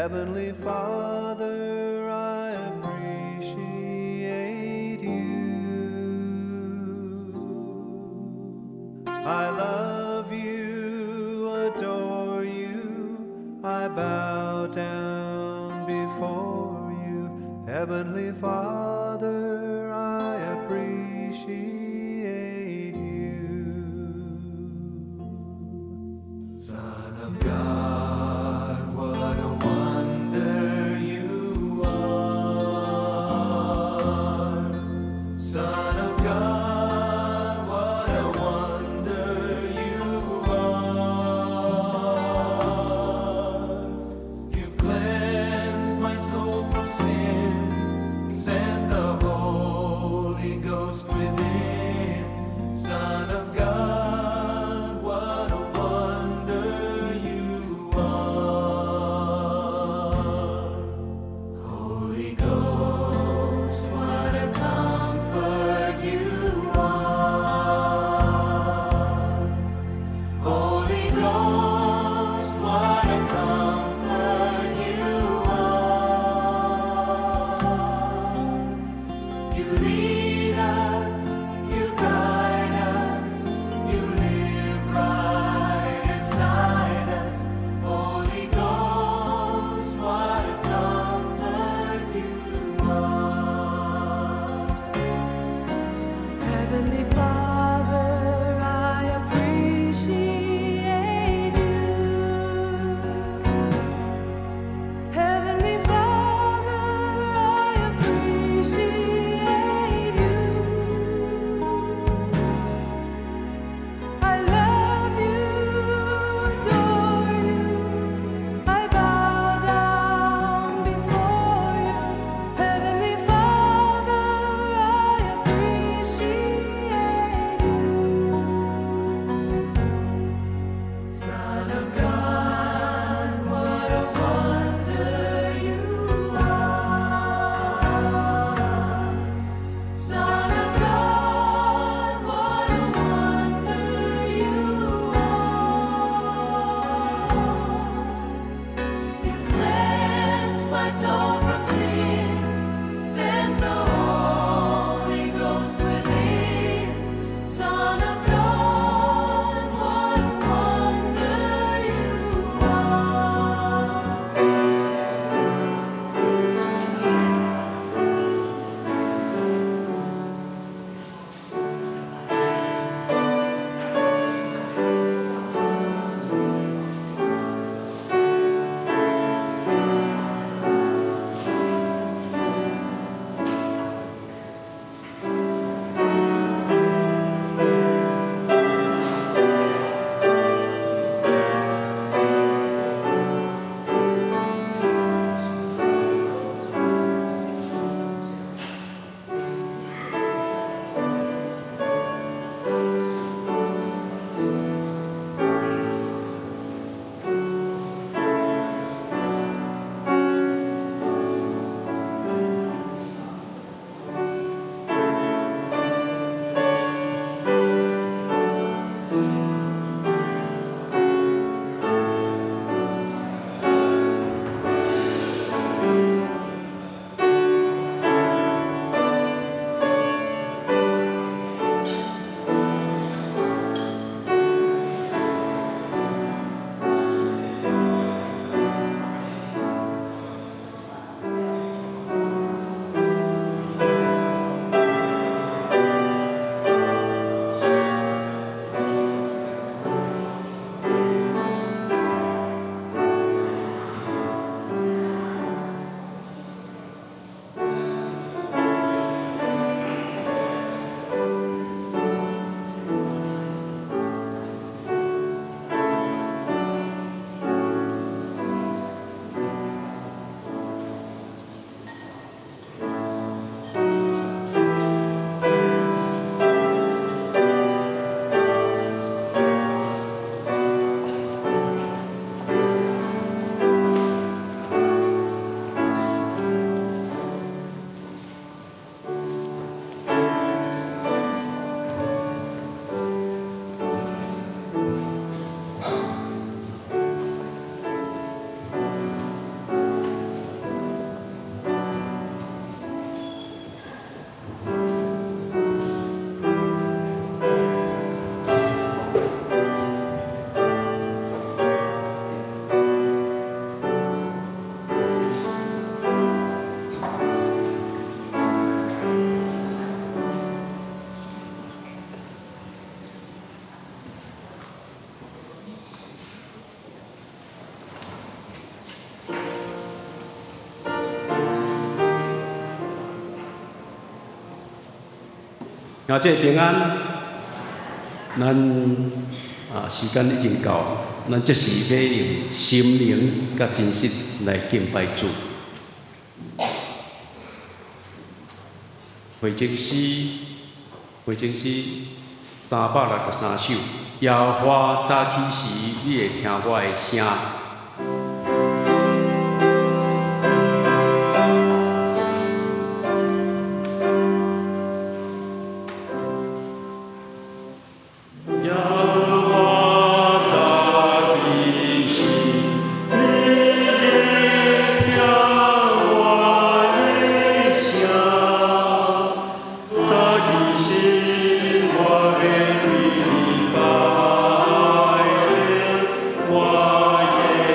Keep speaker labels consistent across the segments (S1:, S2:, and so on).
S1: Heavenly Father, I appreciate you. I love you, adore you, I bow down before you. Heavenly Father, I appreciate you.
S2: Son of God, what a wonder you are. Son of God, what a wonder you are. You've cleansed my soul from sin, sent
S3: 兄弟平安，咱啊時間已經到，咱這時欲用心靈佮真實來敬拜主。回程詩，回程詩363首，耶和華早起時，你會聽我的聲。耶和華早起時，你會聽我的聲。早起時，我欲對你拜禮，我的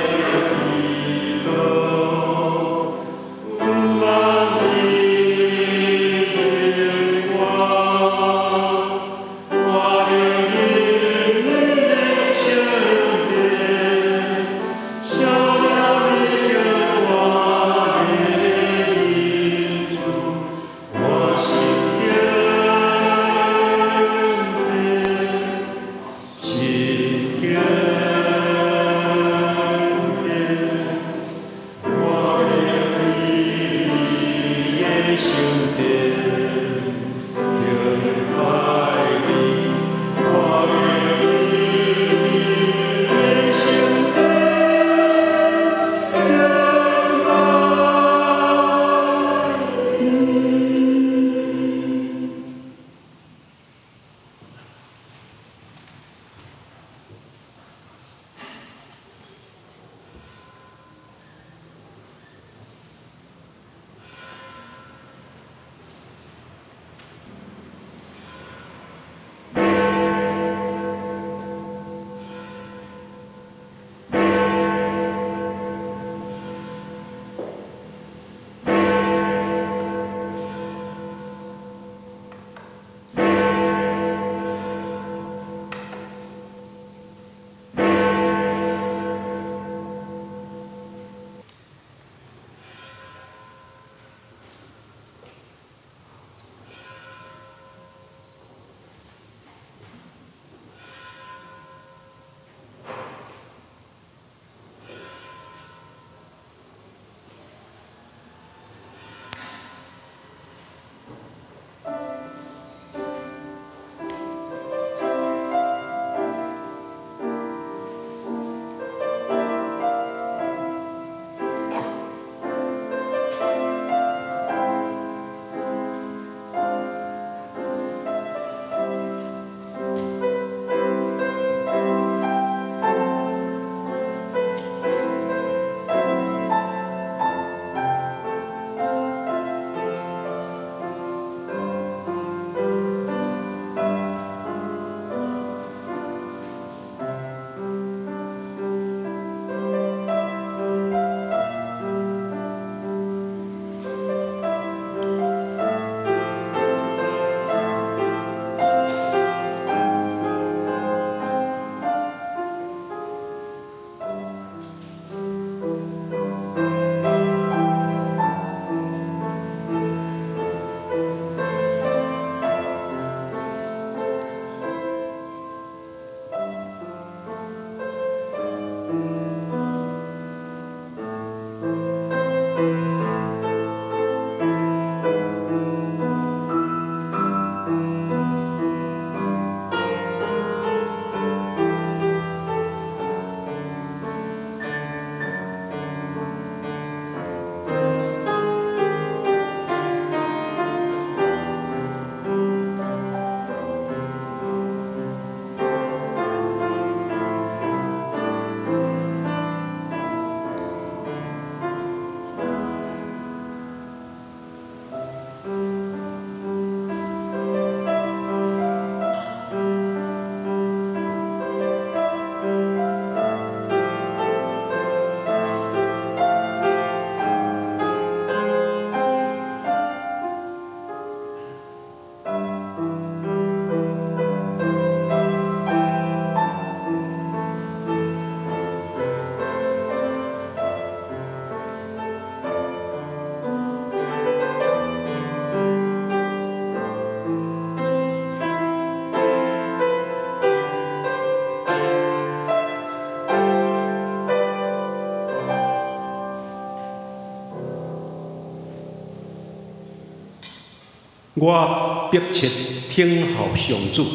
S3: 我迫切等候上主，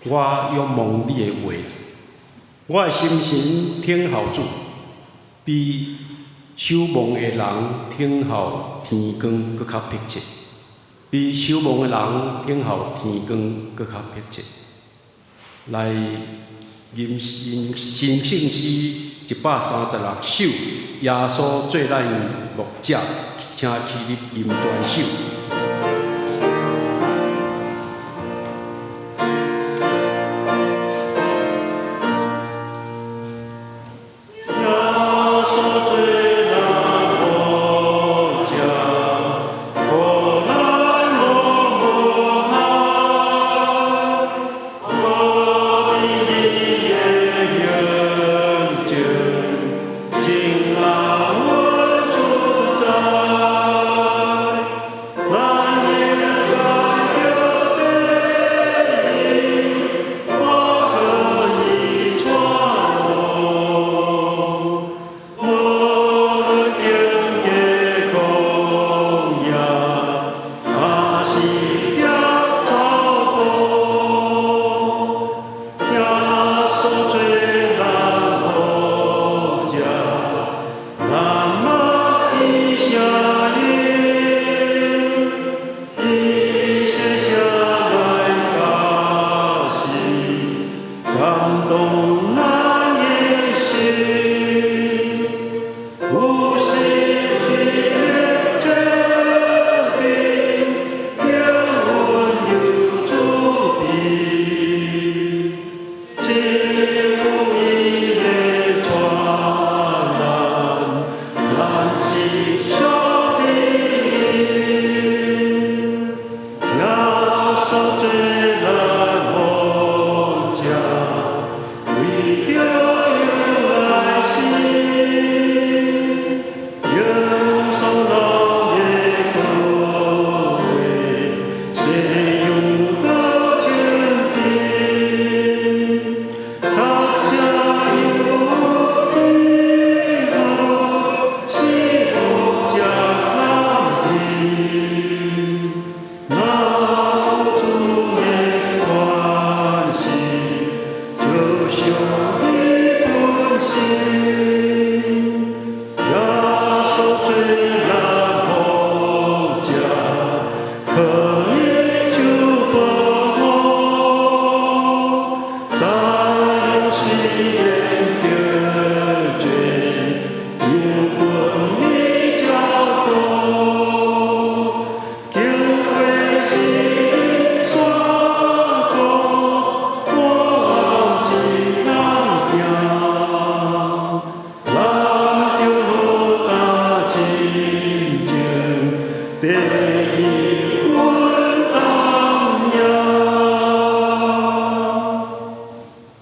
S3: 我仰望你的話。我的心神等候主，比守望的人等候天光閣較迫切，比守望的人等候天光閣較迫切。來吟詩聖詩136首，耶穌做咱牧者，請起立吟全首。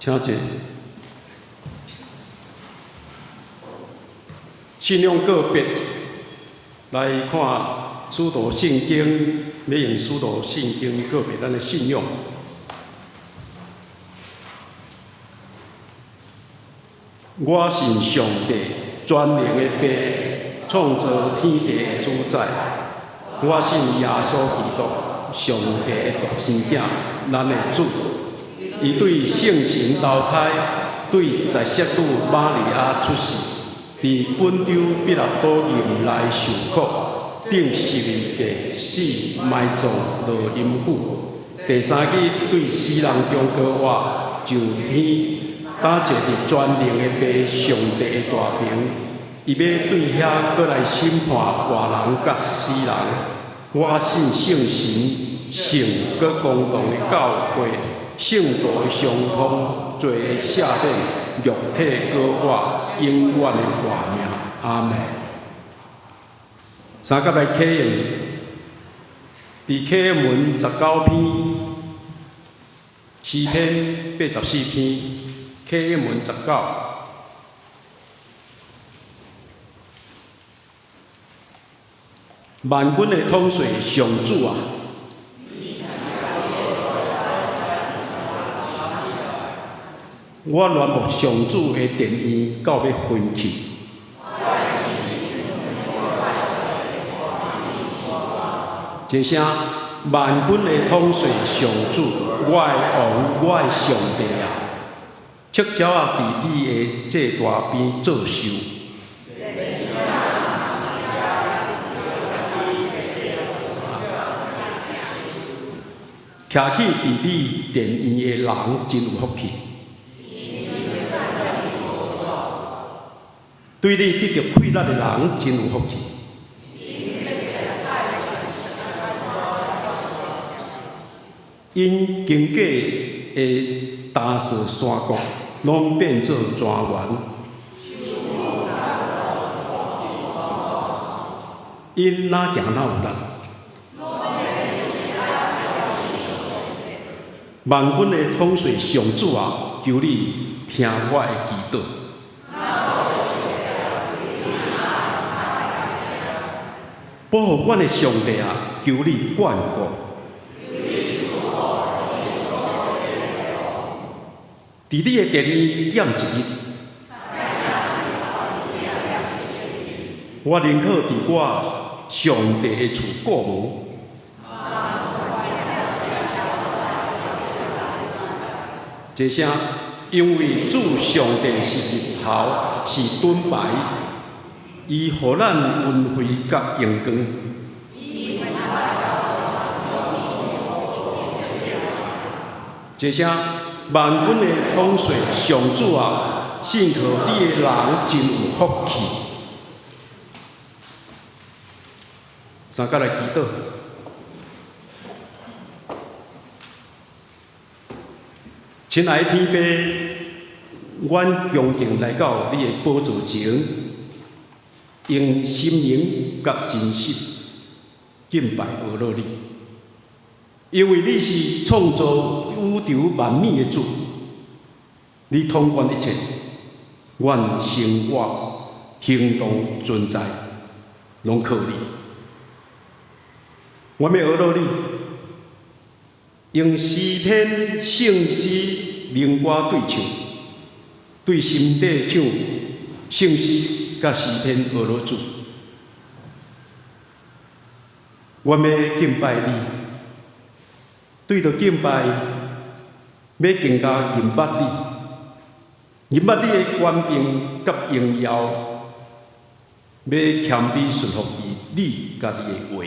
S3: 請坐。信仰告別，來看使徒信經，欲用使徒信經告別咱的信仰。我信上帝全能的父，創造天地的主宰。我信耶穌基督，上帝的獨生子，咱的主。伊對聖神投胎，對在聖女瑪利亞出世，佇本丟彼拉多任內受苦，釘十字架死埋葬落陰府。第三日對死人中復活，上天，擔坐佇全能的父上帝的大爿。伊欲對遐閣來審判活人佮死人。我信聖神，聖閣公同的教會，聖徒的相通，罪的赦免，肉體復活，永遠的活命。阿門。三甲來啟用，佇啟文19篇，詩篇84篇，啟文19。萬軍的統帥上主啊！我戀慕上主的殿院到欲昏去。齊聲，萬軍的統帥上主，我的王，我的上帝啊！赤鳥仔佇你的祭壇邊做岫。徛起佇你殿院的人真有福氣。對你得著氣力的人真有福氣。𪜶經過的大雪山谷，攏變做莊園。𪜶哪行哪有力。萬軍的統帥上主啊，求你聽我的祈禱。保護阮的上帝啊，求你眷顧。佇你的殿院踮一日，我寧可佇我上帝的厝過門。這聲，因為主上帝是日頭，是盾牌，伊予咱恩惠佮榮光。這聲，萬軍的統帥上主啊，信靠你的人真有福氣。三甲來祈禱。親愛的天父，阮恭敬來到你的寶座前，用心靈佮真實敬拜阿樂你，因為你是創造宇宙萬物的主，你統管一切，阮生活、行動、存在，攏靠你。我欲阿樂你，用詩篇、聖詩、靈歌對唱，對心底唱聖詩佮詩篇阿樂主。我欲敬拜你，對著敬拜，欲更加認捌你，認捌你的權柄佮榮耀，欲謙卑順服佇你佮你的話。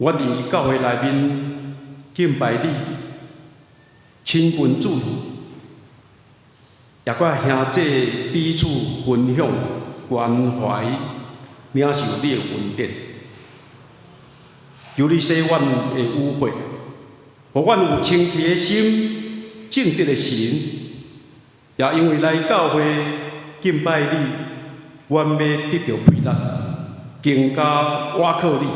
S3: 阮佇教會內面敬拜你，親近主，也佮兄弟彼此分享關懷，領受你的恩典。求你洗阮的污穢，予阮有清氣的心、正直的神。也因為來教會敬拜你，阮欲得著氣力，更加倚靠你。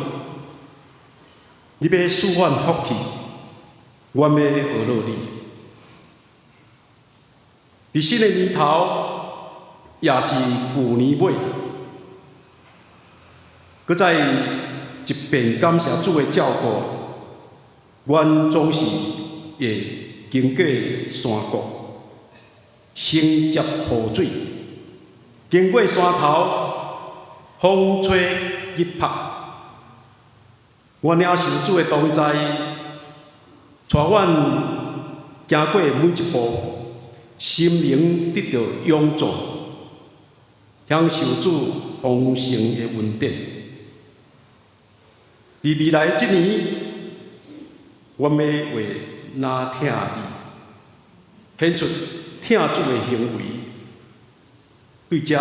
S3: 你欲賜阮福氣，阮欲阿樂你。佇新的年頭，也是舊年尾，閣再一遍感謝主的照顧，阮總是會經過山谷，承接雨水，經過山頭，風吹日曝。我領受主的同在，帶阮行過每一步，心靈得著勇壯，享受主豐盛的恩典。佇未來這年，阮欲為哪疼你，顯出疼主的行為，對遮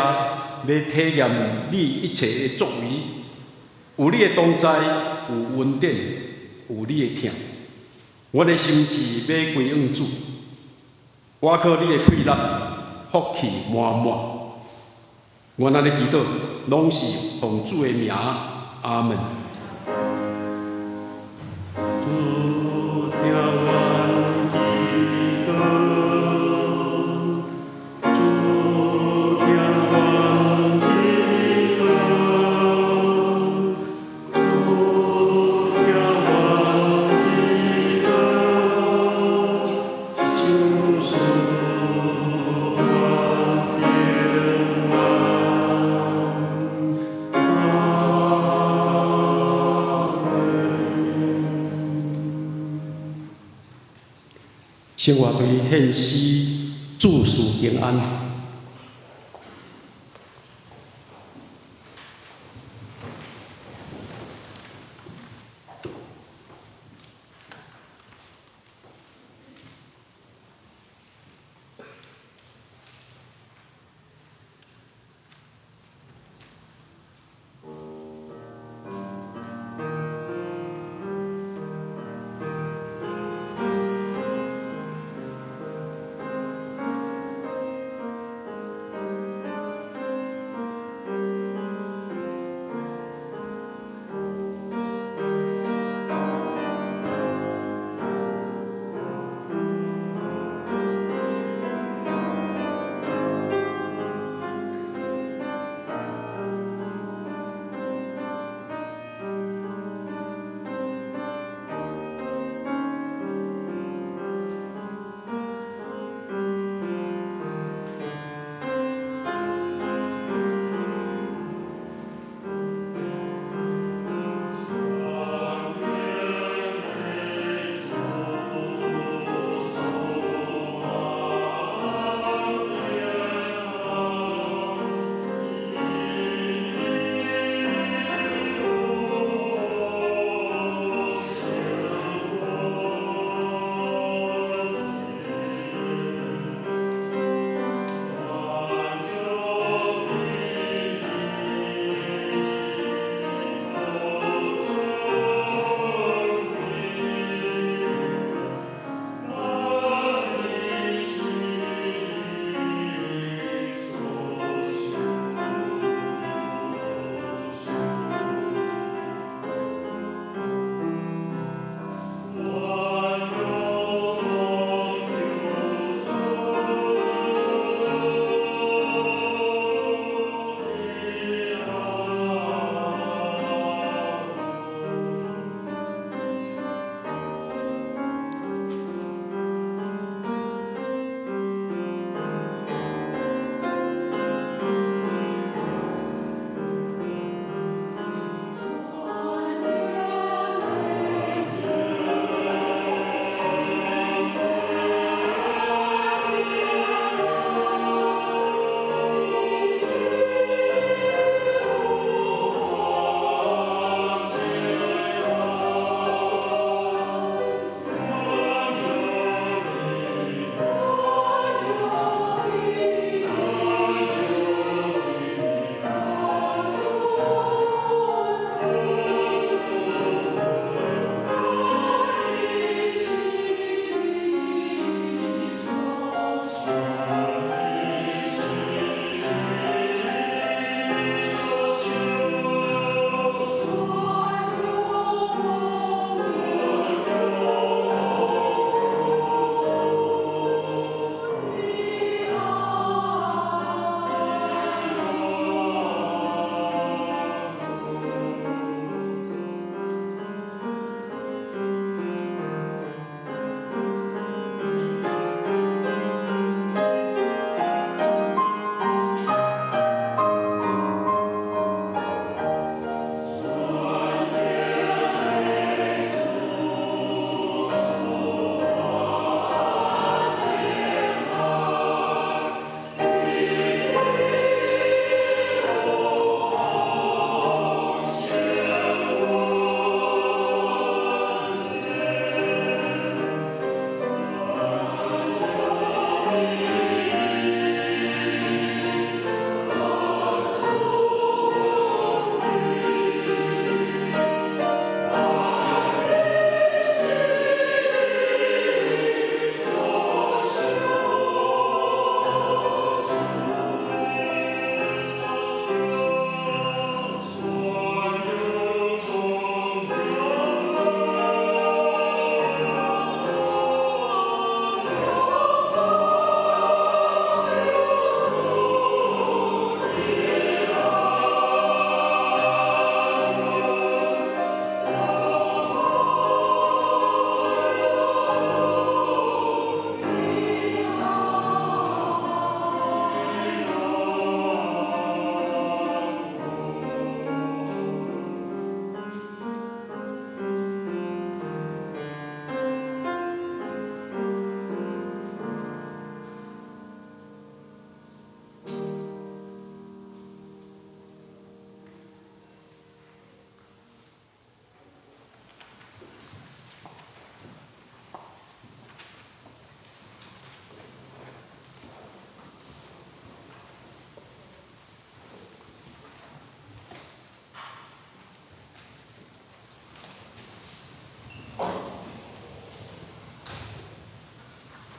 S3: 欲體驗你一切的作為，有你的同在，有恩典，有你的疼，阮的心志欲歸向主，倚靠你的氣力，福氣滿滿。阮按呢祈禱，攏是奉主的名，阿門。主聽阮祈禱，主聽阮祈禱，主聽阮祈禱，賞賜阮平安。阿生活對獻詩，諸事平安。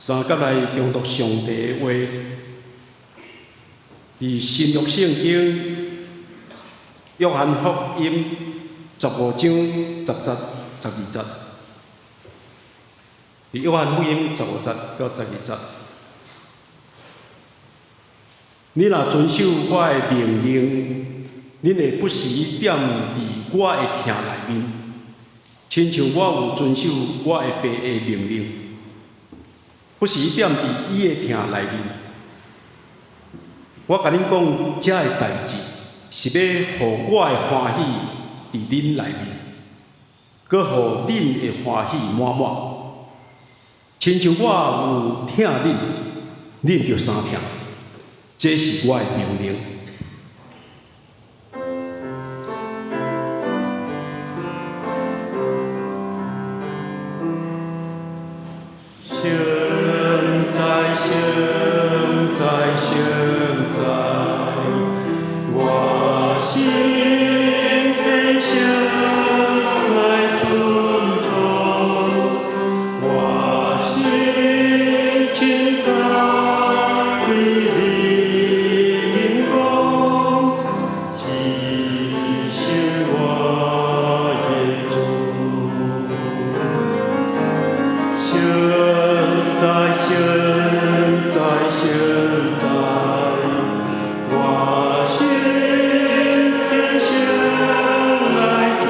S3: 三甲來誦讀上帝的話，佇新約聖經約翰福音15章10節12節，佇約翰福音15節到12節，恁若遵守我的命令，恁會不時踮佇我的疼內面，親像我有遵守我的爸的命令，不時踮佇伊的疼內面。我共恁講這个代誌，是欲予我的歡喜佇恁內面，閣予恁的歡喜滿滿。親像我有疼恁，恁就相疼。這是我的命令。聖哉，聖哉，聖哉，我心天聖來尊崇，我心親早對你面講，只是我的主。聖哉，聖哉，聖哉，我心天聖來尊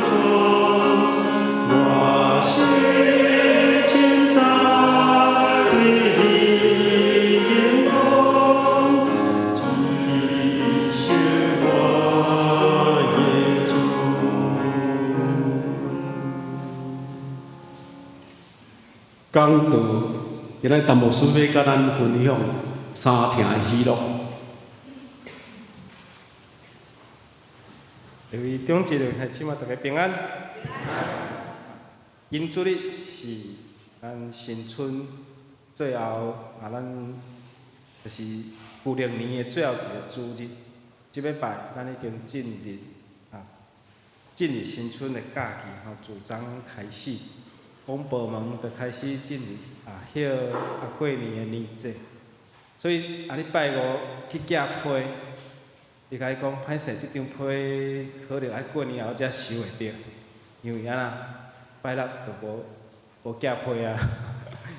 S3: 崇，我心親早對你面講，只是我的主。講道，今仔陳牧師欲佮咱分享相疼的喜樂。
S4: 各位長執、兄姊妹，大家平安。迎主日是咱新春最後啊，咱就是舊曆年的最後一個主日。這禮拜咱已經進入新春的假期吼，自昨開始，廣播門就開始進入彼過年的年節。所以啊，你拜五去寄批，伊共你講歹勢，這張批可能愛過年後才收會著，因為按怎拜六就無寄批啊。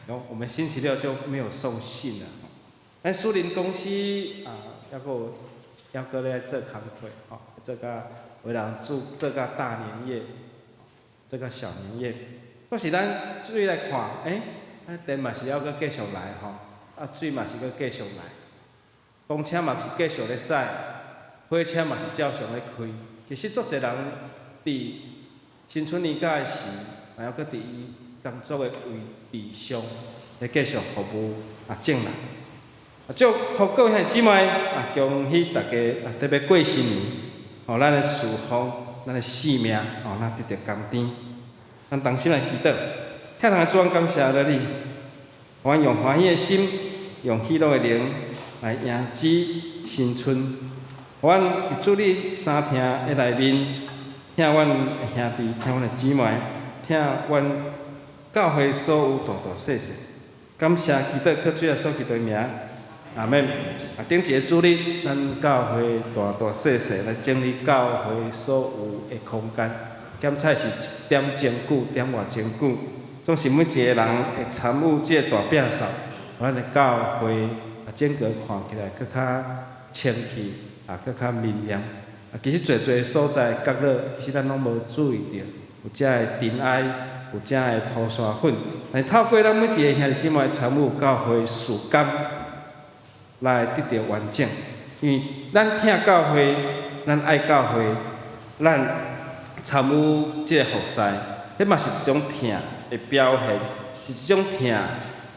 S4: 然後我們星期六就沒有送信了。咱樹林公司啊，猶閣咧做工課吼，做甲有人做做甲大年夜，做甲小年夜。可是咱注意來看，咱電嘛是猶閣繼續來吼，啊水嘛是閣繼續來，公車嘛是繼續咧駛，火車嘛是照常咧開。其實足濟人佇新春年假的時，嘛猶閣佇伊工作的位置上咧繼續服務眾人。祝福各位兄弟姊妹啊，恭喜大家啊，特別過新年，予咱的事奉、咱的性命，予咱得著甘甜。咱同心來祈禱，天父的主，感謝了你，阮用歡喜的心，用喜樂的靈來迎接新春。阮佇主你三疼的內面，疼阮的兄弟，疼阮的姊妹，疼阮教會所有大大細細。感謝基督，靠主耶穌基督的名，阿們。啊，頂一个主日，咱教會大大細細來整理教會所有的空間，檢查是一點鐘久，點外鐘久，總是每一个人會參與這个大摒掃，咱的教會啊，整個看起來閣較清氣，啊，閣較明亮。啊，其實濟濟所在角落，其實咱攏無注意著，有遮的塵埃，有遮的塗沙粉。但是透過咱每一个兄弟姊妹參與教會事工，來得著完整。因為咱疼教會，咱愛教會，咱參與這个服事，彼嘛是一種疼的表現，是一種疼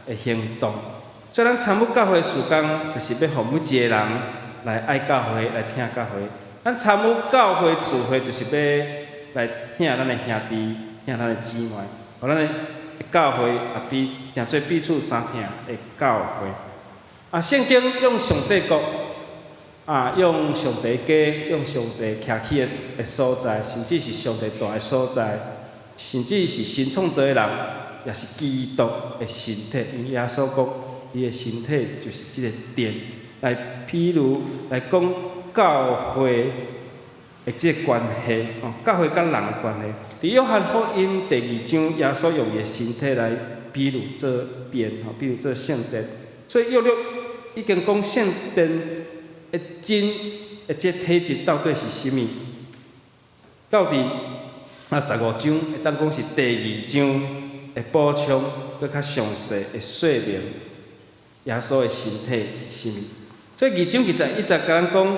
S4: 的行動。所以咱參與教會事工，就是欲予每一个人來愛教會，來疼教會。咱參與教會聚會，就是欲來疼咱的兄弟，疼咱的姊妹，予咱的教會也比成做彼此相疼的教會。啊，聖經用上帝國，啊，用上帝家，用上帝徛起的所在，甚至是上帝蹛的所在，甚至是新創造的人，也是基督的身體。因為耶穌講，伊的身體就是這个殿，來譬如來講教會的這个關係，哦，教會佮人的關係。佇約翰福音第二章，耶穌用伊的身體來比喻做殿，吼，比喻做聖殿。所以約略已經講聖殿的真的這體質到底是啥物？到佇十五章會當講是第二章的補充，閣較詳細的說明耶穌的身體是啥物。所以二章其實一直共咱講，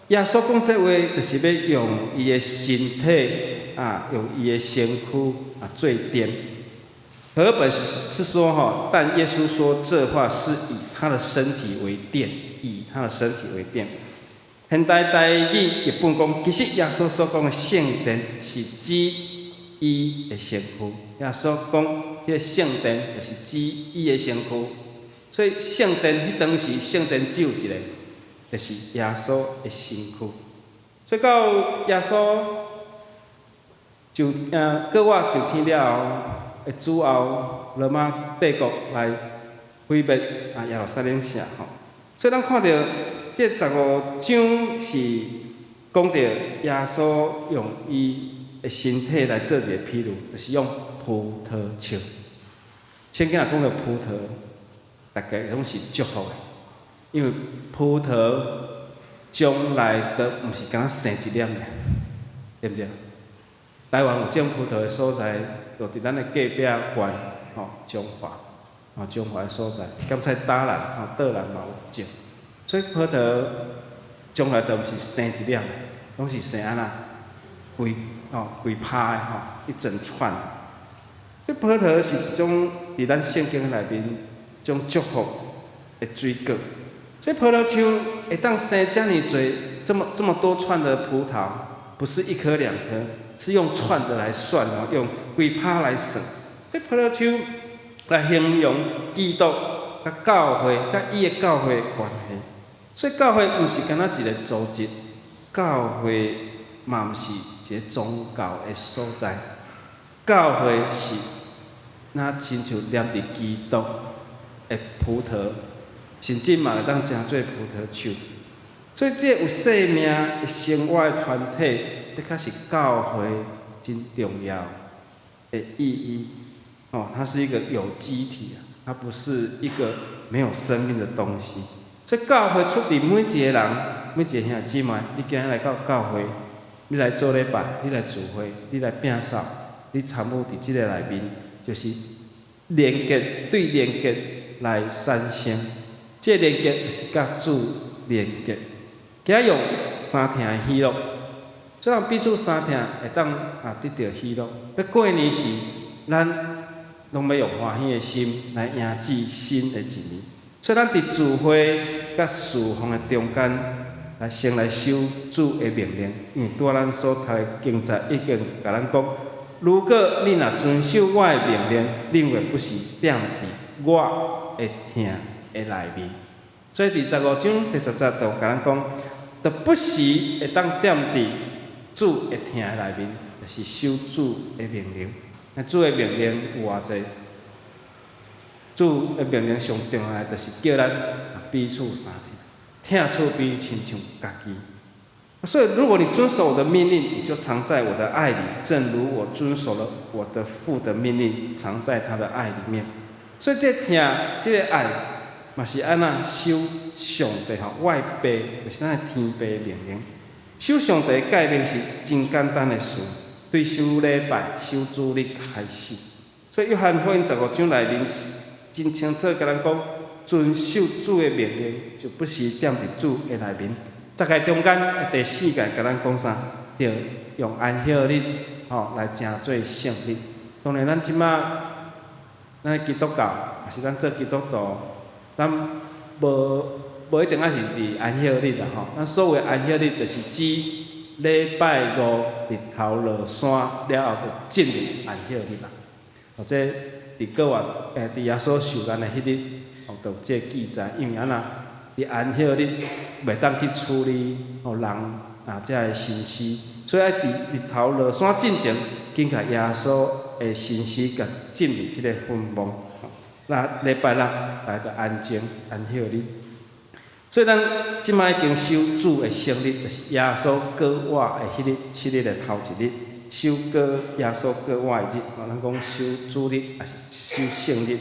S4: 耶穌講這話，就是欲用伊的身體啊，用伊的身軀啊做殿。和合本是說吼，但耶穌說這話是以他的身體為殿，以他的身體為殿。現代台語譯本講，其實耶穌所講的聖殿是指伊的身軀。耶穌講，彼个聖殿就是指伊的身軀。所以聖殿彼當時聖殿只有一个，就是耶穌的身軀。所以到耶穌就閣活上天了後，的主後，羅馬帝國來毀滅耶路撒冷城吼。所以咱看著這十五章是講著耶穌用伊的身體來做一個譬喻，就是用葡萄樹。聖經若講著葡萄，大家攏是祝福的，因為葡萄將來都毋是干焦生一粒爾，對毋對？台灣有種葡萄的所在，就佇咱的隔壁縣吼，彰化，吼彰化的所在，兼且嘉南吼，桌南嘛有種，所以葡萄將來都毋是生一粒，攏是生按怎規吼規葩的吼，一整串。這葡萄是一種佇咱聖經內面一種祝福的水果。這葡萄樹會當生遮爾濟，這麼這麼多串的葡萄，不是一顆兩顆，是用串的來算哦，用規葩來算。這葡萄樹來形容基督佮教會、佮伊的教會的關係。所以教會毋是干焦一個組織，教會嘛毋是一個宗教的所在。教會是若親像黏佇基督的葡萄，甚至嘛會當成做葡萄樹。所以這有生命的生活的團體，這較是教會真重要的意義。哦，它是一個有機體啊，它不是一個沒有生命的東西。所以教會出佇每一個人，每一個兄弟姊妹，你今日來到教會，你來做禮拜，你來聚會，你來摒掃，你參與佇這个內面，就是連結對連結來產生。這個連結就是佮主連結。今仔用相疼的喜樂，做人彼此相疼會當得著喜樂。欲過年時，咱攏欲用歡喜的心來迎接新的一年。所以咱佇聚會佮侍奉的中間，來先來守主的命令。因為拄仔咱所讀的經節已經共咱講，如果你若遵守我的命令，恁會不時踮佇我的疼的內面。所以佇十五章第十節就共咱講，就不時會當踮佇主的疼的內面，就是守主的命令。那主的命令有偌濟？主的命令上重要的，就是叫咱彼此相疼，疼厝邊親像家己。所以，如果你遵守我的命令，你就常在我的愛裡，正如我遵守了我的父的命令，常在他的愛裡面。所以，這疼，這个愛，嘛是按怎守上帝吼，我的爸就是咱的天父命令。守上帝誡命是真簡單的事，對守禮拜、守主日開始。所以，約翰福音十五章內面真清楚，共咱講，遵守主的命令，就不時踮佇主的內面。十誡中間的第四誡，共咱講啥？著用安息日吼來成做聖日。當然，咱這馬咱基督教，抑是咱做基督徒，咱無一定愛是佇安息日啦吼。咱所謂安息日，就是指禮拜五日頭落山了後，就進入安息日啦。或者佇閣活佇耶穌受難的彼日，哦，就有這个記載。因為按怎佇安息日袂當去處理予人啊，遮个身屍，所以愛佇日頭落山進前，緊共耶穌的身屍共浸入這个墳墓。那禮拜六來到安靜安息日。所以咱這擺已經守主的聖日，就是耶穌過活的彼日，7日的頭一日，守過耶穌過活的日。咱講守主日，抑是守聖日。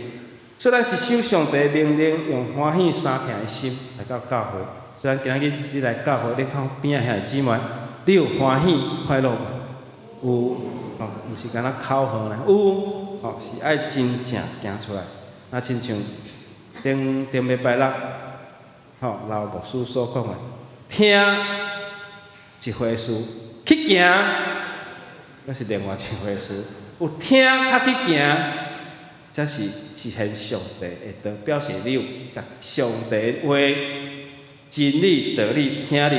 S4: 所以咱是守上帝的命令，用歡喜相疼的心來到教會。所以咱今仔日你來教會，你看邊仔兄弟姊妹，你有歡喜快樂無？有，哦，毋是干焦口號呢，有，哦，是愛真正行出來。啊，親像頂頂禮拜六，吼，老牧師所講的，聽一回事，去行，猶是另外一回事。有聽較去行，才是實現上帝的道，表示你有共上帝的話真理道理聽入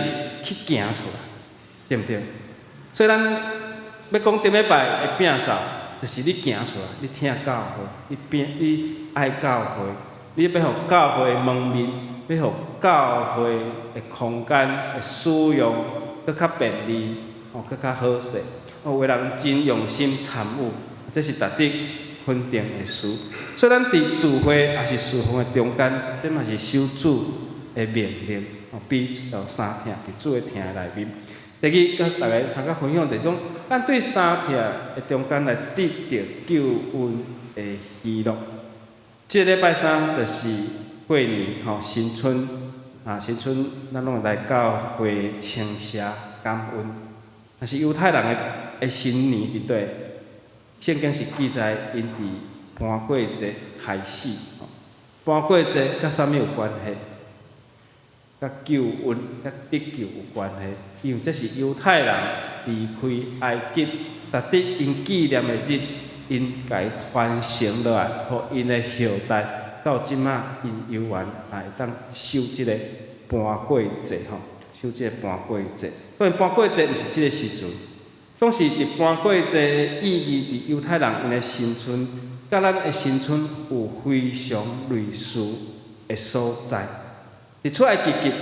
S4: 去，去行出來，對毋對？所以咱欲講頂禮拜的摒掃，就是你行出來，你疼教會，你摒你愛教會，你欲予教會門面，欲予教會的空間的使用閣較便利，哦，閣較好勢。哦，有的人真用心參與，這是值得肯定的事。所以咱佇聚會抑是事奉的中間，這嘛是守主的命令，哦，彼此相疼佇主的疼內面。第二，佮大家相佮分享，就是講，咱對相疼的中間來得著救恩的喜樂。這個禮拜三就是過年吼，新春啊，新春咱攏會來教會稱謝感恩。但是猶太人的新年佇佗？聖經是記載𪜶佇盤粿節開始。盤粿節佮啥物有關係？佮救恩、佮得救有關係，因為這是猶太人離開埃及，值得𪜶紀念的日，𪜶共伊傳承落來，予𪜶的後代到這馬𪜶猶原會當守這个盤粿節吼，守這个盤粿節。當然盤粿節毋是這个時陣，總是佇盤粿節的意義，佇猶太人𪜶的新春，佮咱的新春有非常類似的所在。佇出埃及記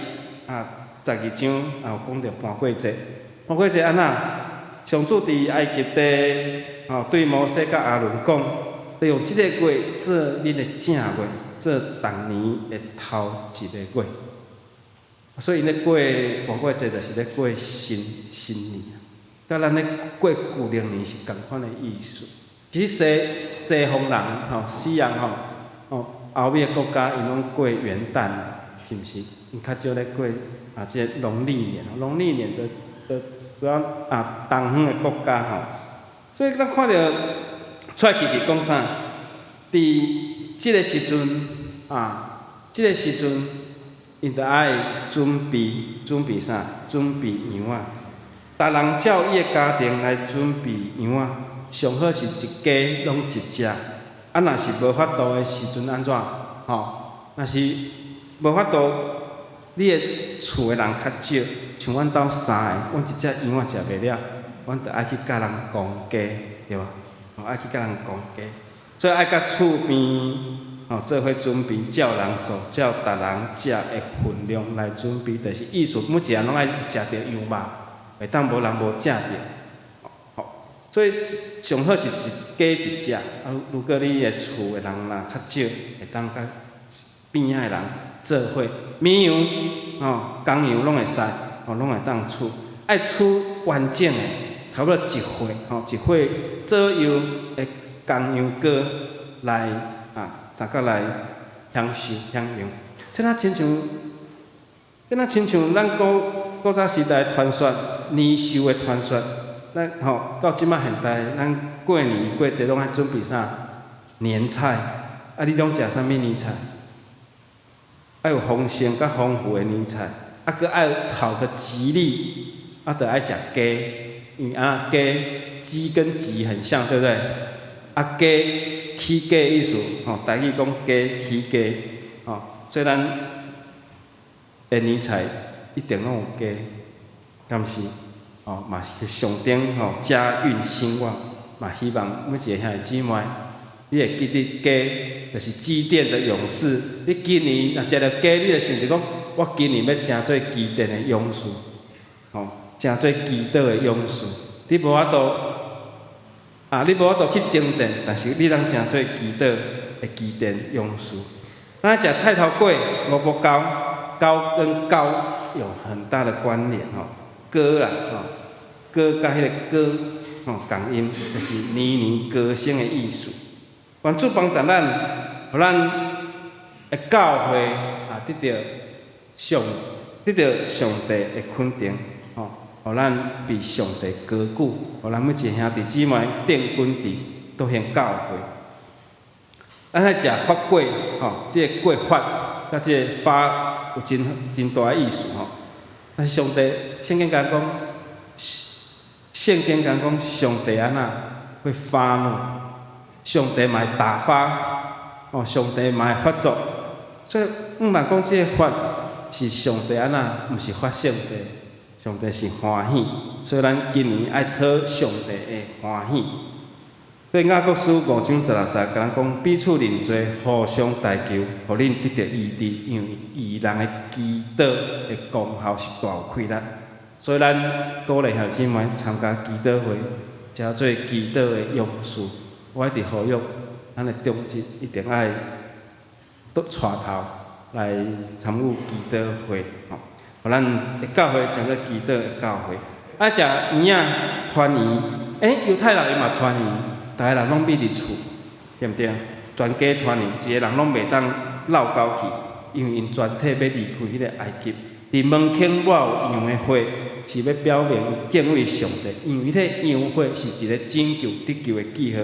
S4: 啊，12章也有講著盤粿節。盤粿節按怎？上主佇埃及地，吼對摩西佮亞倫講，你用這个月做恁的正月，做逐年的頭一个月。所以𪜶咧過盤粿節，就是咧過新新年，佮咱咧過舊曆年是仝款的意思。其實西西方人吼，西洋吼，哦，歐美的國家𪜶攏過元旦，是毋是？𪜶較少咧過啊，這個農曆年，農曆年就就主要啊，東方的國家吼。所以咱看著出埃及記講啥？佇這个時陣啊，這个時陣，𪜶著愛準備準備啥？準備羊仔。逐人照伊的家庭來準備羊仔，上好是一家攏一隻。啊，若是無法度的時陣按怎？吼，若是無法度，你的厝的人較少，像阮兜三个，阮一隻羊仔食袂了，阮著愛去佮人公雞，對無？吼，愛去佮人公雞，所以愛佮厝邊吼做伙準備，照人數，照逐人食的份量來準備，就是意思每一個人攏愛食著羊肉，袂當無人無食著。吼，所以上好是一家一隻，啊，如果你的厝的人若較少，會當佮邊仔的人做伙，綿羊吼、公羊攏會使，吼，攏會當取，愛取完整的，差不多一歲吼，一歲左右的公羊羔來啊，相佮來享受享用。這若親像咱古古早時代傳說，年獸的傳說，咱吼到這馬現代，咱過年過節攏愛準備啥？年菜，啊，你攏食啥物年菜？愛有豐盛佮豐富的年菜，啊，閣愛討個吉利，啊，著愛食雞，因為啊雞雞跟吉很像，對不對？啊雞起雞意思，吼，台語講雞起雞，吼，所以咱的年菜一定攏有雞，敢毋是？吼，嘛是象徵吼家運興旺，嘛希望每一个兄弟姊妹，你會記得雞就是基甸的勇士。你今年若食著雞，你就想著講，我今年欲成做基甸的勇士，吼，成做祈禱的勇士。你無法度按啊，你無法度去征戰，但是你通成做祈禱的基甸勇士。咱食菜頭粿、蘿蔔糕，糕跟高有很大的關聯吼，歌啦吼，歌佮彼个歌吼仝音，就是年年高升的意思。願主幫助咱，予咱的教會啊得著上帝的肯定，吼，予咱被上帝高舉，予咱每一個兄弟姊妹定根佇倒向教會。咱愛食發粿，吼，這個粿發，佮這個發有真真大的意思吼。但是上帝聖經共講，聖經共講上帝按怎會發怒，上帝嘛會打發，哦，上帝嘛會發作，所以毋茫講這個發是上帝按怎，毋是發性地，上帝是歡喜，所以咱今年愛討上帝的歡喜。所以雅各書5章16節共咱講，彼此認罪，互相代求，予恁得著醫治，因為義人的祈禱的功效是大有氣力。所以咱鼓勵兄弟姊妹參加祈禱會，成做祈禱的勇士。我一直呼籲，咱的長執一定愛倒帶頭來參與祈禱會，吼，予咱的教會成做祈禱的教會。愛食圓仔團圓，猶太人伊嘛團圓，逐个人攏覕佇厝，對毋對？全家團圓，一个人攏袂當落溝去，因為𪜶全體欲離開彼个埃及。佇門圈抹有羊的血，是欲表明敬畏上帝，因為彼个羊血是一个拯救得救的記號。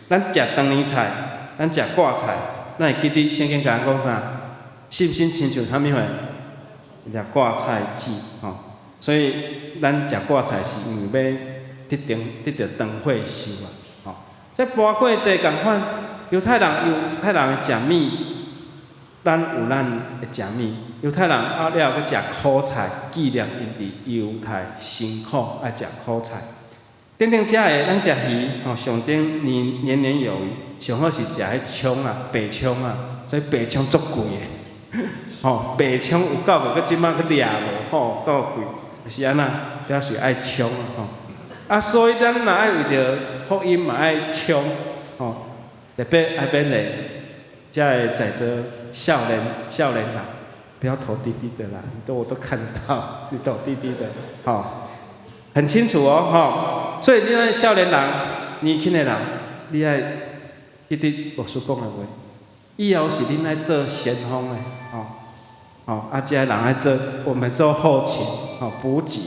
S4: 咱食長年菜，咱食掛菜，咱會記得聖經共咱講啥？信心親像啥物貨？一粒掛菜籽，吼。所以咱食掛菜是因為欲得著長歲壽啊，吼。這盤粿節仝款，猶太人食物，咱有咱的食物。猶太人啊了閣食苦菜，紀念𪜶佇猶太辛苦愛食苦菜。頂頂遮的咱食魚，吼，上頂年年年有餘，上好是食彼蔥啊，白蔥啊，所以白蔥足貴的，吼，白蔥有夠貴，閣這擺閣掠無，吼，夠貴，是按怎？表示愛衝吼。啊，所以咱若愛為著福音嘛愛衝，吼，特別愛勉勵遮的在座少年人，不要頭低低的啦，你都我都看得到，你頭低低的，吼，很清楚哦，吼。所以你咱少年人、年輕的人，你愛記得牧師講的話，以後是恁愛做先鋒的，吼，吼，啊，這个人愛做，我們做後勤，吼，補給，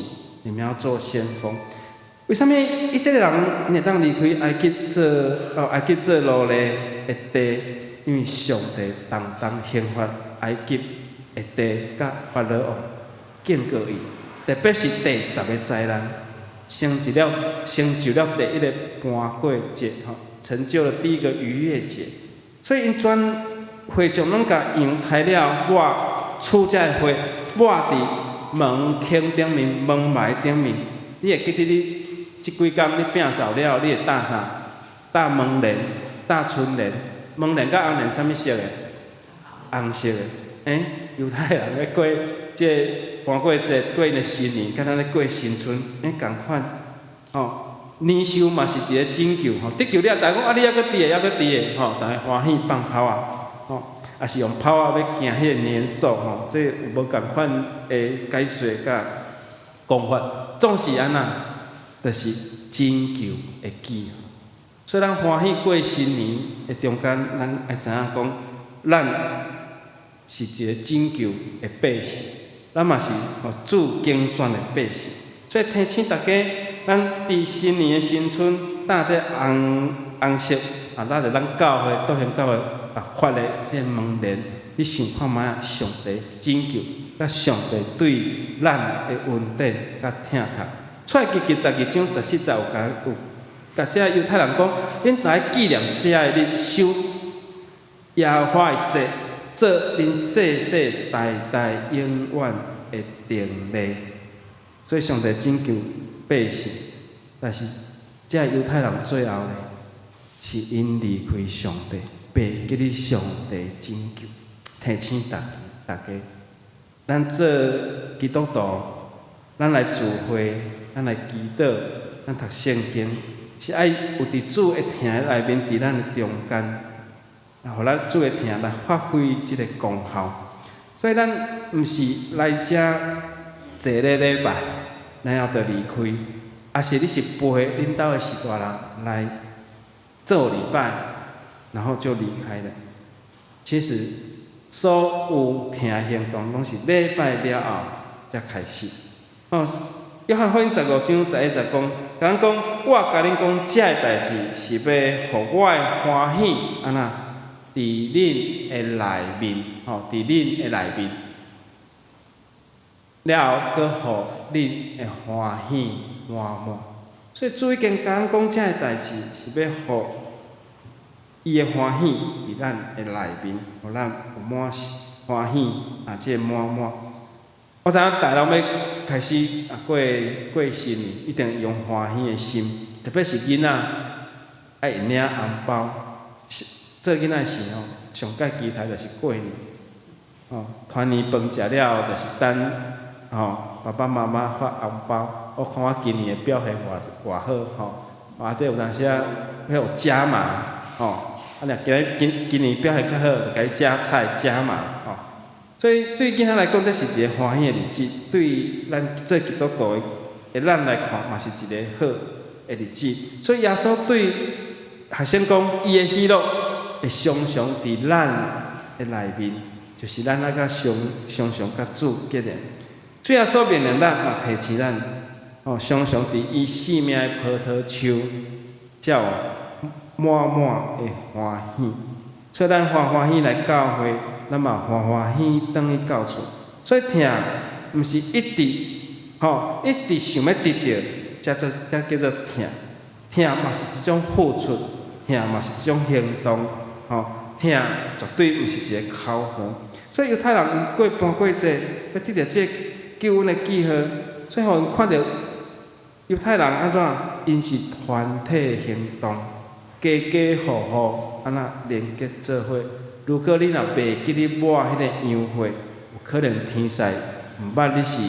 S4: 你們要做先鋒。為啥物以色列人𪜶會當離開埃及做哦埃及做奴隸的地？因為上帝當當刑罰埃及的地，佮法老王警告伊，特別是第十個災難，成就了第一个盤粿節，吼，成就了第一個逾越節。所以𪜶全會眾攏共羊刣了抹，取這个血抹佇門框頂面、門楣頂面。你會記得你這幾工你摒掃了，你會貼啥？貼門簾、貼春聯。門簾佮紅簾啥物色的？紅色的。猶太人咧過這個盤粿節，過𪜶的新年，敢若咧過新春，仝款。吼，年獸嘛是一个拯救，吼，得救了，大家講啊，你猶閣佇的，猶閣佇的，吼，逐家歡喜放炮仔，吼，抑是用炮仔欲驚彼个年獸，吼，這有無仝款的解說佮講法，總是按怎，就是拯救的記號。所以咱歡喜過新年的中間，咱愛知影講，咱是一个拯救的百姓，咱嘛是主揀選的百姓。所以提醒大家，咱佇新年的新春貼這紅紅色啊，咱就咱教會倒向教會啊發的這个門簾，你想看覓上帝拯救，佮上帝對咱的恩典佮疼痛。出埃及記12章14節有共有，共這猶太人講，恁來紀念這个日，守耶和華的節，做恁世世代代永遠的定例。所以上帝拯救百姓，但是這猶太人最後呢，是𪜶離開上帝，袂記得上帝拯救。提醒大家，大家，咱做基督徒，咱來聚會，咱來祈禱，咱讀聖經，是愛有佇主的疼內面，佇咱的中間，啊，予咱主的疼來發揮這個功效。所以咱毋是來遮坐咧禮拜，然後就離開，抑是你是陪恁兜的序大人來做禮拜，然後就離開了。其實所有疼行動，攏是禮拜了後才開始。哦，約翰福音15章11節講，共咱講，我共恁講，這个代誌是欲予我的歡喜，按怎？佇恁的內面，吼，佇恁的內面，了後，閣予恁的歡喜滿滿。所以主已經共咱講，這个代誌是欲予伊的歡喜佇咱的內面，予咱有滿歡喜啊！這個滿滿。我知影大人欲開始啊過過新年，一定用歡喜的心，特別是囡仔愛領紅包。做囡仔時吼，上蓋期待就是過年，吼，團年飯食了後，就是等吼爸爸媽媽發紅包。我看我今年的表現偌偌好吼，啊，這有當時啊，彼有加碼吼，啊，若今日今今年表現較好，就共你加菜加碼吼。所以對囡仔來講，這是一個歡喜的日子；對咱做基督徒的的咱來看，嘛是一個好的日子。所以耶穌對學生講，伊的喜樂會常常佇咱的內面，就是咱愛佮常常常佮主結連。主耶穌命令咱，嘛提醒咱，哦，常常佇伊生命的葡萄樹，才有滿滿的歡喜。所以咱歡歡喜來教會，咱嘛歡歡喜轉去教厝。所以疼，毋是一直，吼，一直想欲得著，才做才叫做疼。疼嘛是一種付出，疼嘛是一種行動，吼，疼絕對毋是一個口號。所以猶太人𪜶過盤過節，欲得著這個救恩的記號，所以予𪜶看著猶太人按怎？𪜶是團體行動，家家戶戶按怎連結做伙。如果你若袂記得抹彼個羊血，有可能天使毋捌你是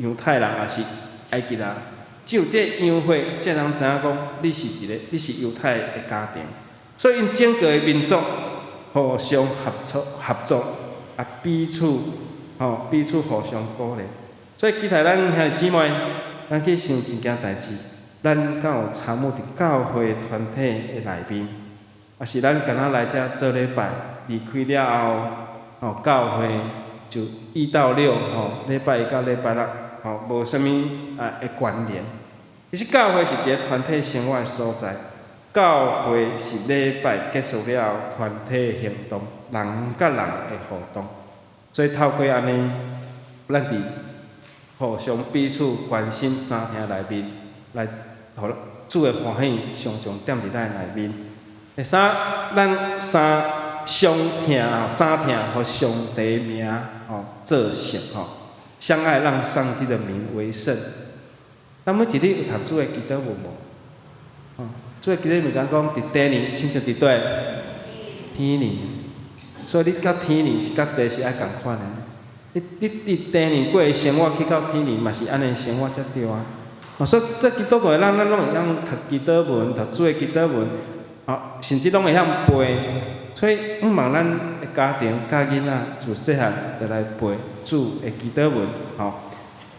S4: 猶太人，抑是埃及人。只有這個羊血，才通知影講你是一個，你是猶太的家庭。所以𪜶整個的民族互相合作，合作啊，彼此吼，彼此互相鼓勵。所以期待咱兄弟姊妹，咱去想一件代誌，咱敢有參與佇教會團體的內面，抑是咱干焦來遮做禮拜，離開了後，吼，教會就一到六，吼，禮拜一到禮拜六，吼，無啥物啊的關聯。其實教會是一個團體生活的所在，教會是禮拜結束了後團體行動，人佮人的互動。所以透過按呢，咱佇互相彼此關心相疼內面，來予主的歡喜常常踮佇咱內面。第三，咱三相疼，三疼予上帝名吼做聖吼，相愛讓上帝的名為聖。咱每一日有讀主的祈禱文無？哦，主的祈禱文講講佇地呢，親像佇佗天呢。所以你佮天呢是佮地是愛仝款的。你你佇地呢過的生活，去到天呢嘛是按呢生活才對啊。哦，所以做基督徒的咱，咱攏會曉讀祈禱文，讀主的祈禱文，哦，甚至攏會曉背。所以，向望咱的家庭佮囡仔自細漢就來背主的祈禱文，吼，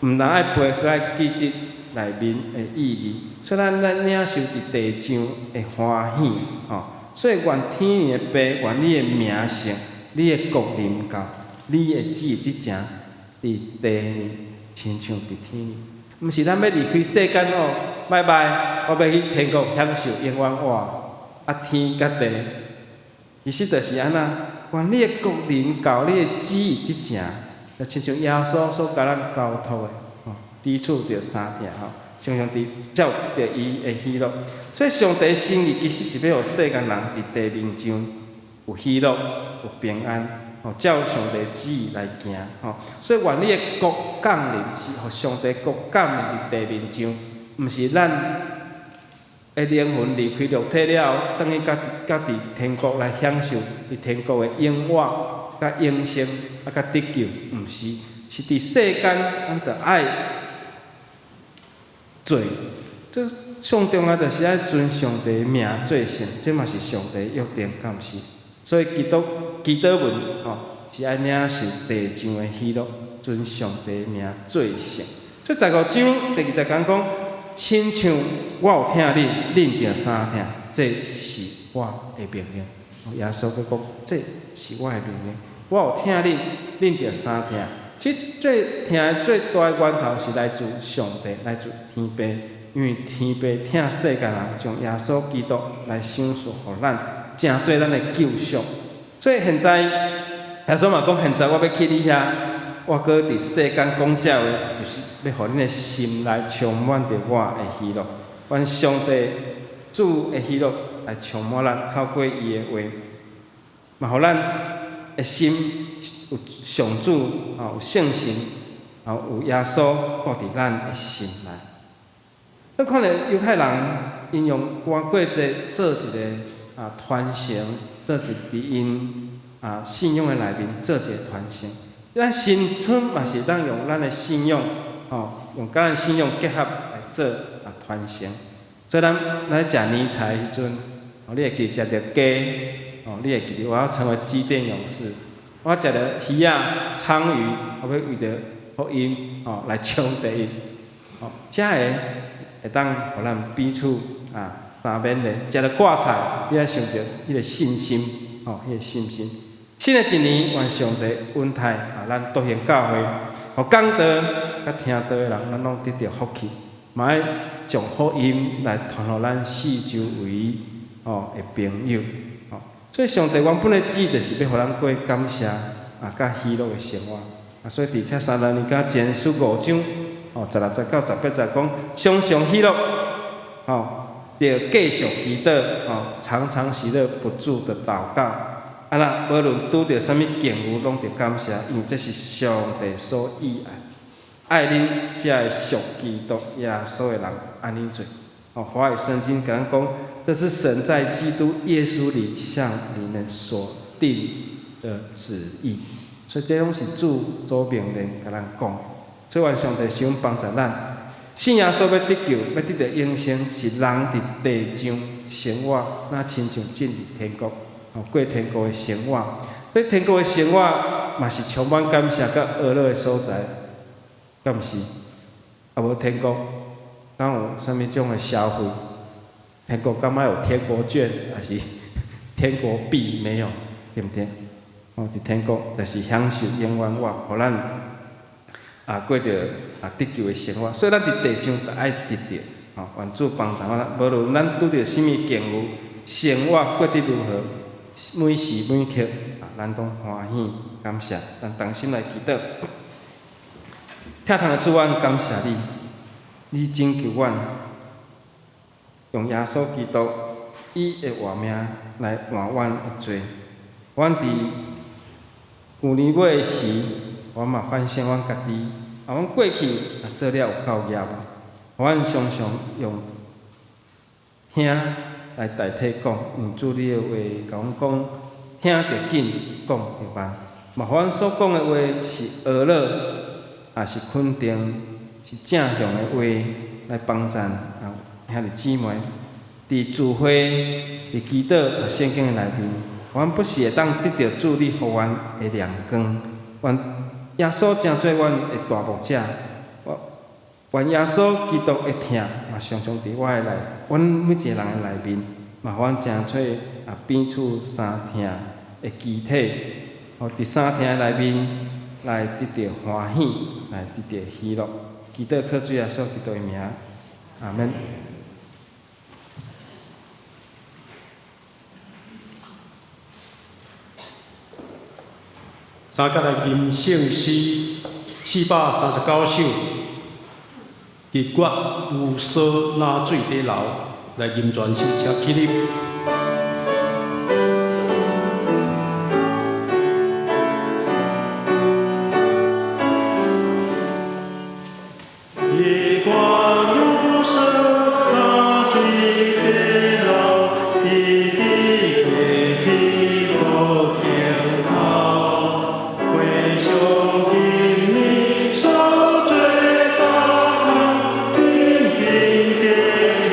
S4: 毋但愛背，閣愛記得內面的意義。所以咱咱領受佇地上的歡喜，吼。所以願天的父，願你的名聖，你的國臨到，你的旨意執行佇地呢，親像佇天呢。毋是咱欲離開世間哦，拜拜，我欲去天國享受永遠活。啊，天佮地，其實就是按怎？願你的國臨到，你的旨意執行，就親像耶穌所共咱交託的，吼，彼此著相疼吼，常常佇才有得著伊的喜樂。所以上帝心意其實是欲予世間人佇地面上有喜樂、有平安，吼，照上帝旨意來行，吼。所以願你的國降臨，是予上帝國降臨佇地面上，毋是咱的靈魂離開肉體了後，轉去佮佮佇天國來享受佇天國的永活、佮永生啊，佮得救，毋是，是佇世間，咱著愛做，這上重要就是愛尊上帝名做聖，這嘛是上帝約定，敢毋是？所以基督祈禱文吼是愛領受地上的喜樂，尊上帝名做聖。所以15章第2節講講，親像我有疼恁，恁著相疼，這是我的命令。耶穌閣講，這是我的命令。我有疼恁，恁著相疼。其實最疼的最大的源頭是來自上帝，來自天父，因為天父疼世間人，將耶穌基督來賞賜予咱，成做咱的救贖。所以現在耶穌嘛講，現在我欲去你遐，我閣佇世間講這話，就是欲予恁的心內充滿著我的喜樂。願上帝主的喜樂來充滿咱，透過伊的話，嘛予咱的心有上主，有聖神，有耶穌住佇咱的心內。咱看著猶太人，𪜶用歌過節做一个傳承，做一佇𪜶信仰的內面做一个傳承。咱新春嘛是當用咱的信仰，用佮咱信仰結合來做傳承。所以咱咱咧食年菜的時陣，你會記食著雞，你會記得我要成為機電勇士。我食著魚仔、鯧魚，我欲為著福音，來衝第一。這个會當予咱彼此相勉勵。食著掛菜，你愛想著彼个信心，彼个信心。新的一年，願上帝恩待咱獨行教會，予講道佮聽道的人，咱攏得著福氣，嘛愛將福音來傳予咱四周圍的朋友。所以上帝原本的旨意就是欲予咱過感謝佮喜樂的生活。所以佇帖撒羅尼迦前書5章，16節到18節講，常常喜樂，著繼續祈禱，常常喜樂不住的禱告。若無論拄著啥物境遇，攏著感謝，因為這是上帝所意愛，愛恁這个屬基督耶穌的人按呢做。華語聖經共咱講，這是神在基督耶穌裡向你們所定的旨意。所以這攏是主所命令共咱講。所以願上帝賞幫助咱，信耶穌欲得救，欲得著永生，是人佇地上生活，若親像進入天國，過天國的生活。所以天國的生活嘛是充滿感謝佮歡樂的所在，敢毋是？無天國，敢有啥物種的消費？天國敢愛有天國券，抑是天國幣？沒有，對毋對？佇天國就是享受永遠活，予咱過著得救的生活。所以咱佇地上就愛得著，願主幫助咱。無論咱拄著啥物境遇，生活過得如何，每時每刻咱攏歡喜感謝，咱同心來祈禱。疼痛的主，阮感謝你，你拯救阮，用耶穌基督伊的活命來換阮的罪。阮佇舊年尾的時，阮嘛反省阮家己，阮過去也做了有夠業，阮常常用聽來代替講，用主你的話共阮講，聽著緊，講著慢。嘛，予阮所講的話是呵咾，也是肯定，是正向的話來幫贊兄弟姊妹。佇聚會、佇祈禱、讀聖經的內面，阮不時會當得著主你予阮的亮光。願耶穌成做阮的大牧者，願耶穌基督的疼嘛常常佇我的內，阮每一个人的內面，嘛予阮成做彼此相疼的肢體，佇相疼的內面來得著歡喜，來得著喜樂。祈禱靠主耶穌基督的名，阿們。
S3: 三節來吟聖詩439首，日月如梭，若水底流，來吟全首，請起立。日月如梭，若水底流，滴滴过去無停留。回想今年所做大項，緊緊過去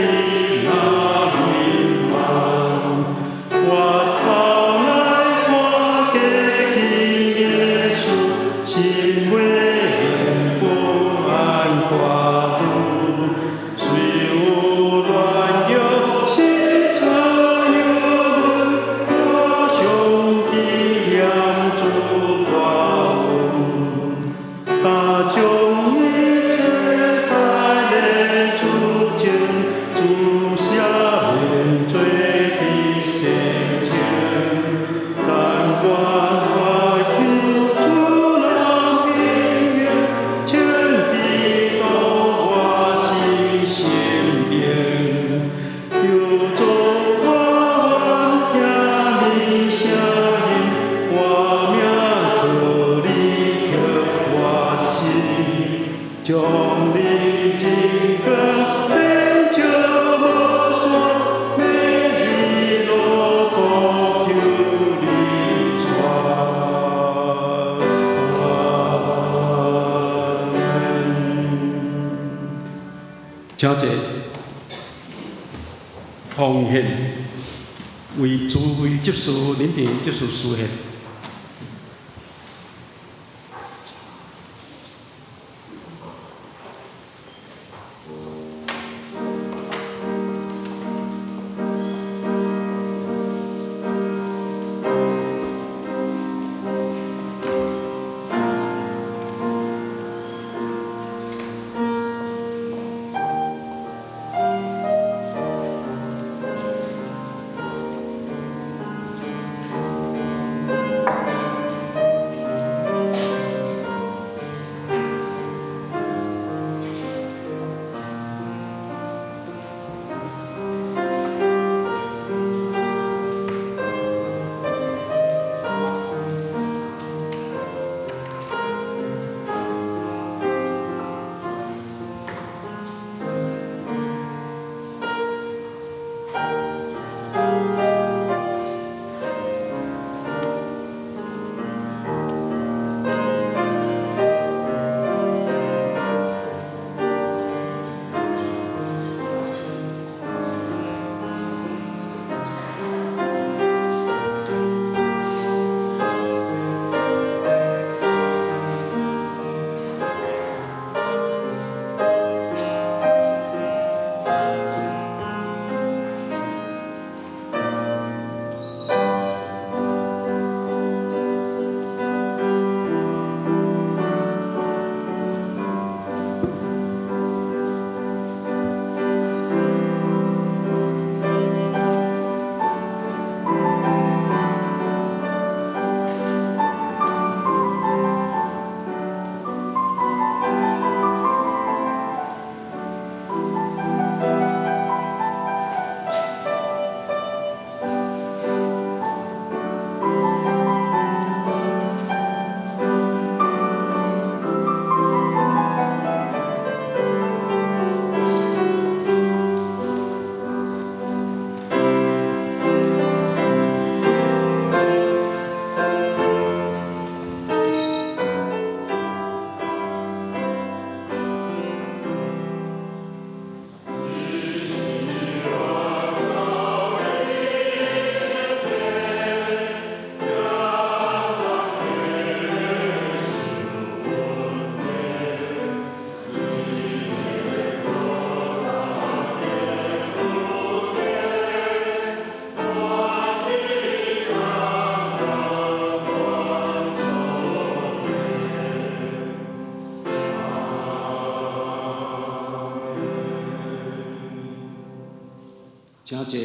S3: 請坐。奉獻為主為執事林炳執事司獻。請坐。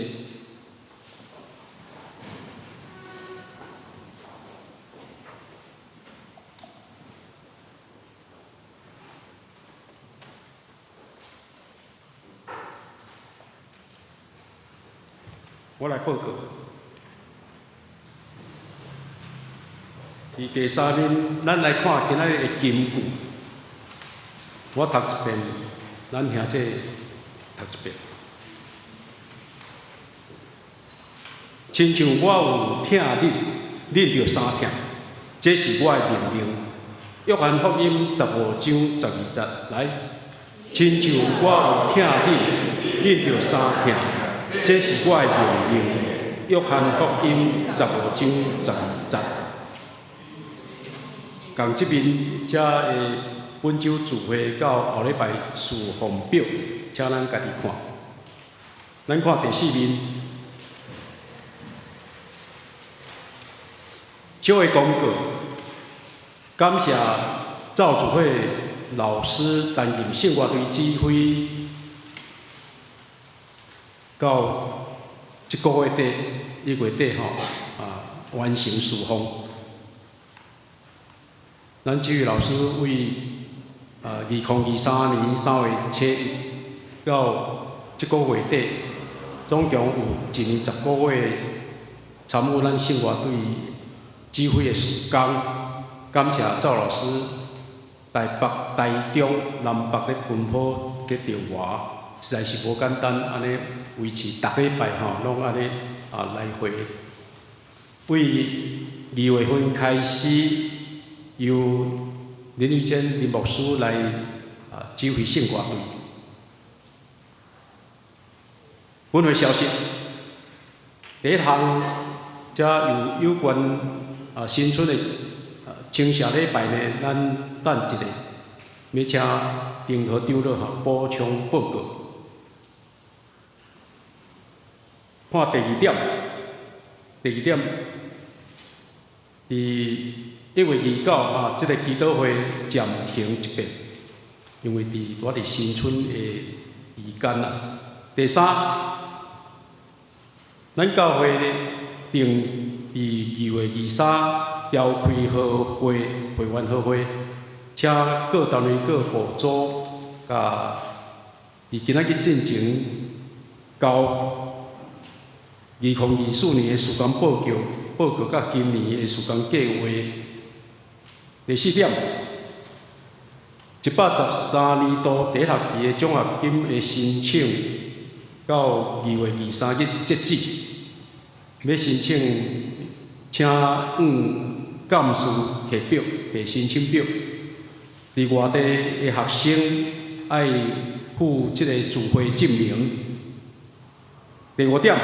S3: 我來報告。佇第三面，咱來看今仔日的金句。我讀一遍，咱兄弟讀一遍。親像我有疼恁，恁著相疼，這是我的命令。約翰福音15章12節，來，親像我有疼恁，恁著相疼，這是我的命令。約翰福音15章12節。仝這面遮的本週聚會到後禮拜侍奉表，請咱家己看。咱看第四面。小的廣告，感謝趙主會老師擔任聖樂隊指揮，到這個月底、1月底吼啊，完成侍奉。咱這位老師為2023年3月7日到這個月底，總共有一年10個月參與咱聖樂隊指揮的時工。感謝趙老師，台北、台中、南北咧奔波咧調外，實在是無簡單，按呢維持逐禮拜吼，攏按呢啊來回。為2月份開始，由林玉珍林牧師來啊指揮聖歌隊。分會消息，第一項，遮有有關啊新春的啊清社禮拜呢，咱等一下，欲請丁和長老吼補充報告。看第二點，第二點，佇1月29啊，這個祈禱會暫停一遍，因為佇拄仔佇新春的期間啊。第三，咱教會定佇2月23召開好會會員好會，請各單位各部組，佮佇今仔日進前交2024年的事工報告，報告佮今年的事工計劃。第四點，113年度第一學期的獎學金的申請，到2月23日截止。欲申請，請按幹事提表、提申請表。佇外地的學生愛附這個住會證明。第五點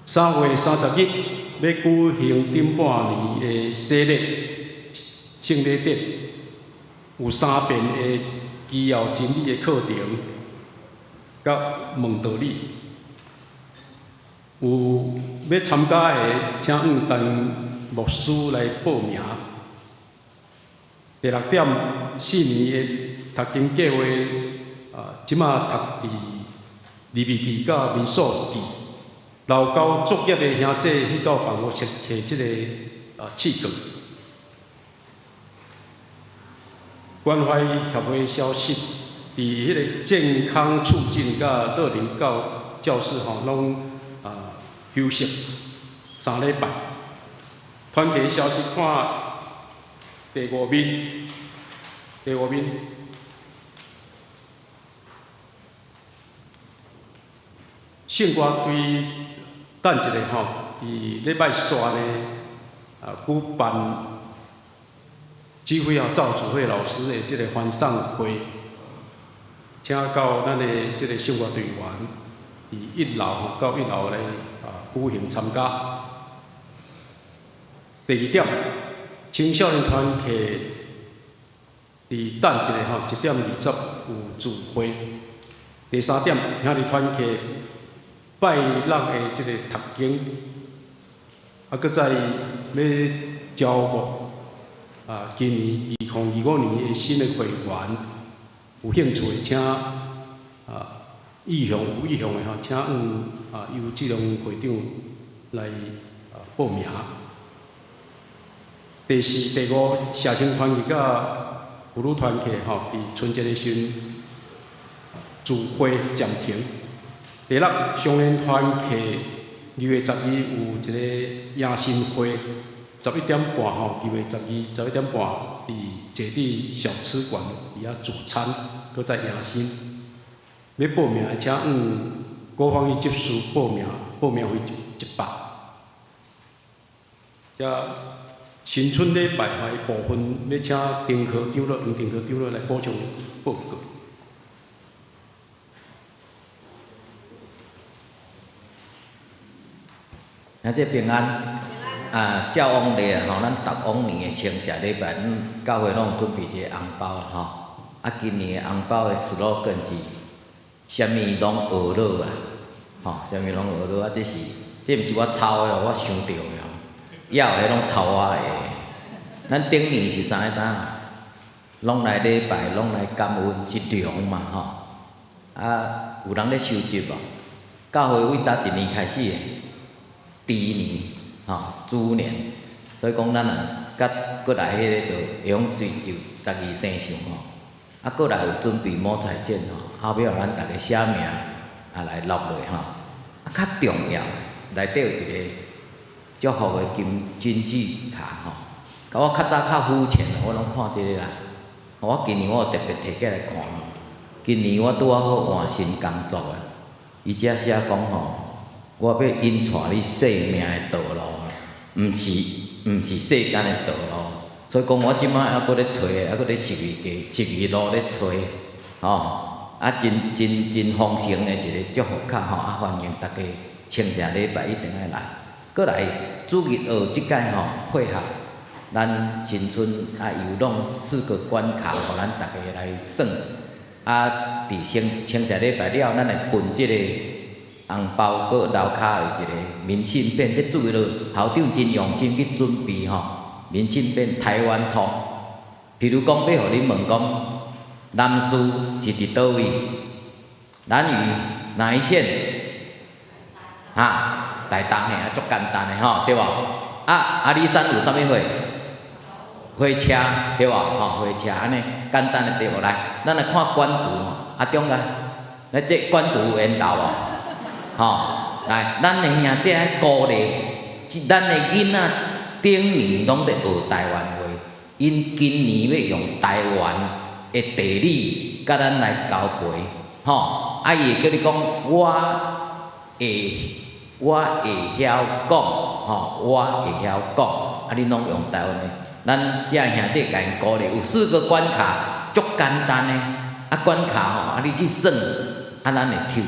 S3: ，3月30日欲舉行頂半年的洗禮、聖禮典，有三遍的基要真理的課程，佮問道理。有欲參加的，請向陳牧師來報名。第六點，四年的讀經計劃，啊，這馬讀佇利未記佮民數記。留交作業的兄弟去到辦公室提這個啊試卷。關懷協會消息，佇彼个健康促進佮樂齡教教室吼，攏啊休息三禮拜。團體消息看第五面，第五面。聖歌隊等一下吼，佇禮拜三呢，啊舉辦指揮啊趙祖慧老師的這个歡送會，請到咱的這个聖歌隊員佇一樓吼到一樓來啊舉行參加。第二點，青少年團契佇等一下吼，1點20有聚會。第三點，兄弟團契拜六的這个讀經，啊，閣再欲招募啊，今年2025年的新的會員，有興趣的請啊意向有意向的吼，請向啊由志龍會長來啊報名。第四、第五，社青團契佮婦女團契吼，佇春節的時陣聚會暫停。第六，少年團契2月12有一個迎新會，11點半吼，2月12 11點半佇坐佇小吃館佇遐聚餐，閣再迎新。欲報名的，請向郭芳玉執事報名，報名費100。遮新春禮拜的部分，欲請丁科長老、黃丁科長老來補充報告。
S5: 兄弟平安，啊，照往例啊吼，咱逐往年的清社禮拜，咱教會攏有準備一個紅包吼。啊，今年的紅包的 slogan 是，啥物攏學落啊，吼，啥物攏學落啊，這是，這毋是我抄的哦，我想著的哦，猶有彼攏抄我的。咱頂年是啥物知影？攏來禮拜，攏來感恩，一糧嘛吼。啊，有人咧收集無？教會為佗一年開始的？豬年，吼，豬年，所以講咱若佮閣來彼个就會用隨就十二生肖吼，啊，閣來有準備摸彩券吼，後尾予咱逐家寫名，啊來落落吼，啊較重要，內底有一個祝福的金金句卡吼，佮我較早較膚淺，我攏看這个啦，我今年我有特別提起來看吼，今年我拄仔好換新工作啊，伊遮寫講吼。我欲引帶你生命的道路，毋是世間的道路。所以講，我這擺猶閣咧揣，猶閣咧十字街、十字路咧揣，吼。啊，真真真豐盛的一个祝福卡吼，啊，歡迎大家清聖禮拜一定愛來。閣來主日學這擺吼，配合咱新春啊，有弄四個關卡，予咱大家來算。啊，佇清清聖禮拜了，咱會分這個紅包，閣樓跤的一個明信片。這主日學校長真用心去準備吼，明信片台灣圖。譬如講，欲予恁問講，南勢是佇佗位？蘭嶼哪一縣？哈，台東嘿，啊，足簡單的吼，對無？啊，阿里山有啥物火？火車對無？吼，火車按呢簡單的對無？來，咱來看關詞吼，阿中來，來這關詞有緣投無？吼，來，咱的兄弟愛鼓勵，咱的囡仔頂年攏咧學台灣話，𪜶今年欲用台灣的地理佮咱來交陪，吼，啊，伊會叫你講，我會曉講，吼，我會曉講，啊，你攏用台灣的。咱遮兄弟共𪜶鼓勵，有四個關卡，足簡單的，啊關卡吼，啊你去算，啊咱會抽，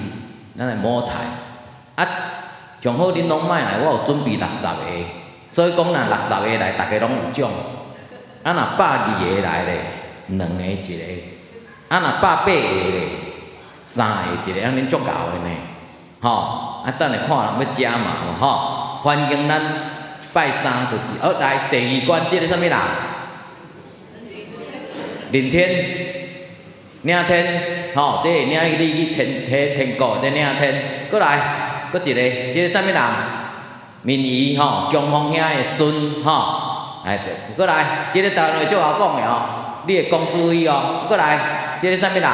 S5: 咱會摸彩，啊上好恁攏莫來，我有準備60個，所以講若60個來，逐家攏有獎。啊若120個來咧，兩個一個，啊若180個咧，三個一個，按呢足𠢕的呢，吼，啊等下看人欲加碼無吼，歡迎咱。拜三就是，哦來第二關，這个啥物人？林天，領天，吼，這會領你去天，彼天國這領天，閣來，閣一个，這个啥物人？敏儀吼，江峰兄的孫吼，來，閣來，這个台灣話足𠢕講的吼，你會講主語哦，閣來，這个啥物人？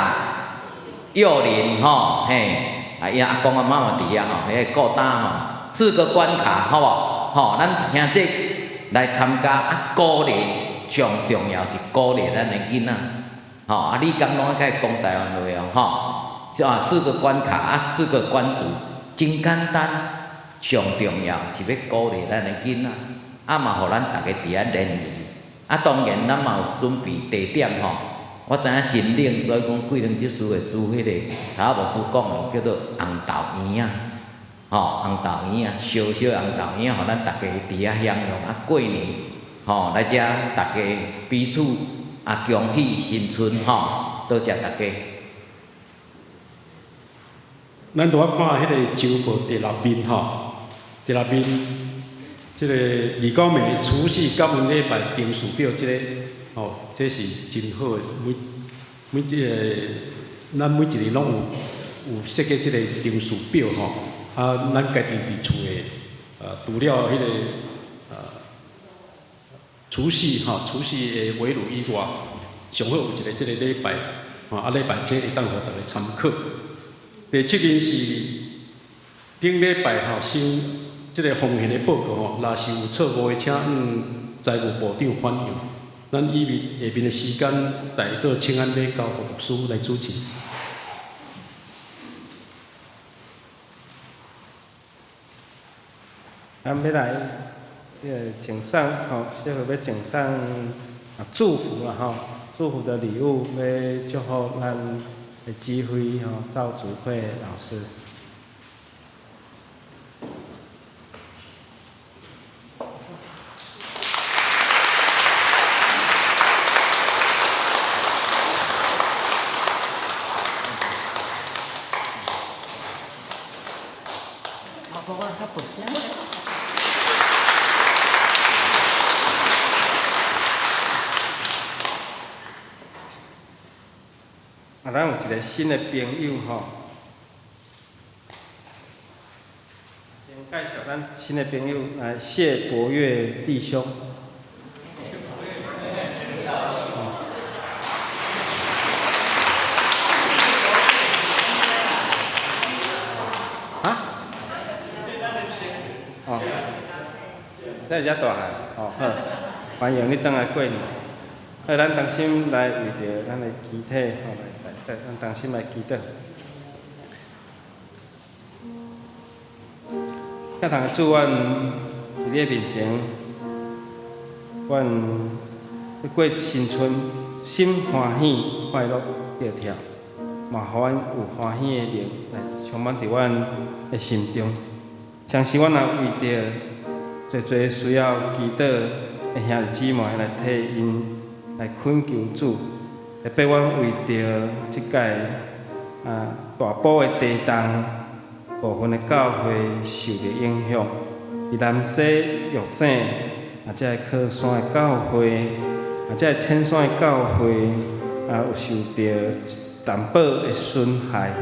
S5: 幼林吼，嘿，啊伊阿公阿嬤嘛佇遐吼，彼个顧單吼，四個關卡，好無？吼，咱兄弟來參加啊，鼓勵上重要是鼓勵咱的囡仔，吼啊！你敢攏愛講台灣話哦，吼，啊四個關卡啊，四個關詞真簡單，上重要是欲鼓勵咱的囡仔，啊嘛，予咱逐家佇遐聯誼，啊當然咱嘛有準備地點吼，我知影真冷，所以講貴人執事會煮彼個頭仔牧師講的叫做紅豆圓仔。吼，紅豆圓仔，燒燒紅豆圓仔，予咱逐家佇遐享用。啊，過年吼來遮，逐家彼此啊恭喜新春吼，多謝大家。
S3: 咱拄仔看彼个周報第六面吼，第六面，這个二九暝除夕感恩禮拜訂書表，這个吼，這是真好的，每每一个咱每一年攏有設計這個訂書表吼。啊，咱家己佇厝的，除了彼个除夕吼，除夕的圍爐以外，上好有一個這個禮拜，吼，啊禮拜這會當予大家參考。第七件是頂禮拜吼，收這個奉獻的報告吼，若是有錯誤的，請財務部長反映。咱以面下面的時間，代禱請安禮交予牧師來主持。
S4: 咱欲來，彼个贈送吼，小可欲贈送啊祝福啦吼，祝福的禮物欲祝福咱的指揮吼，趙祖慧老師。啊，咱有一个新的朋友吼，先介紹咱新的朋友來謝博岳弟兄。啊？哦，這遮大漢，哦好，歡迎你轉來過年。好，咱同心來為著咱的肢體吼來代禱，咱同心來祈禱。天父的主，阮佇你的面前，阮欲過新春，心歡喜快樂跳跳。嘛，予阮有歡喜的靈來充滿佇阮的心中。相信阮若為著濟濟需要祈禱的兄弟姊妹來替𪜶來懇求主，特別阮為著這屆大埔的地動部分的教會受著影響，佇南西玉井這个靠山的教會，這个淺山的教會有受著淡薄的損害，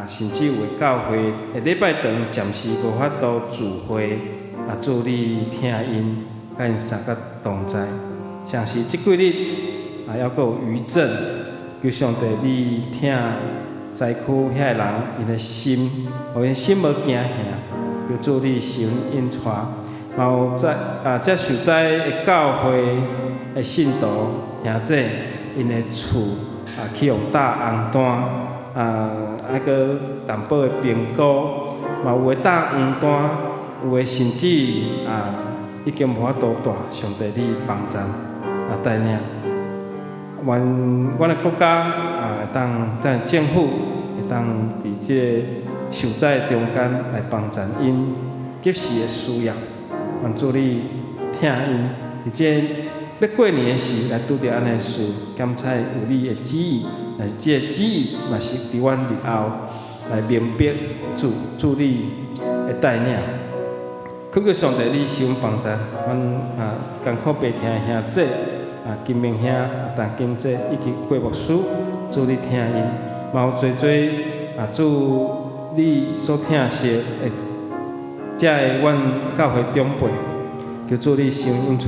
S4: 甚至有的教會的禮拜堂暫時無法度聚會，主你疼𪜶，佮𪜶相佮同在。像是這幾日猶閣有餘震，求上帝你疼災區遐个人，𪜶的心，予𪜶心無驚嚇，求主你受引帶。嘛有災這受災的教會的信徒兄姊，𪜶的厝去予打紅單，閣淡薄的評估，嘛有的打黃單，有的甚至已經無法度蹛，上帝你幫贊帶領，願阮的國家會當咱政府會當佇這个受災的中間來幫贊𪜶及時的需要，願主你疼𪜶，佇這個欲過年的時來拄著按呢事，感謝有你的旨意，若是這个旨意嘛是佇阮日後來明白主主你的帶領。懇求上帝你賜阮幫贊，阮艱苦白疼的兄姊金明兄、陳金姐以及郭牧師，主你疼𪜶，嘛有濟濟主你所疼惜的遮个阮教會長輩，求主你賜引帶，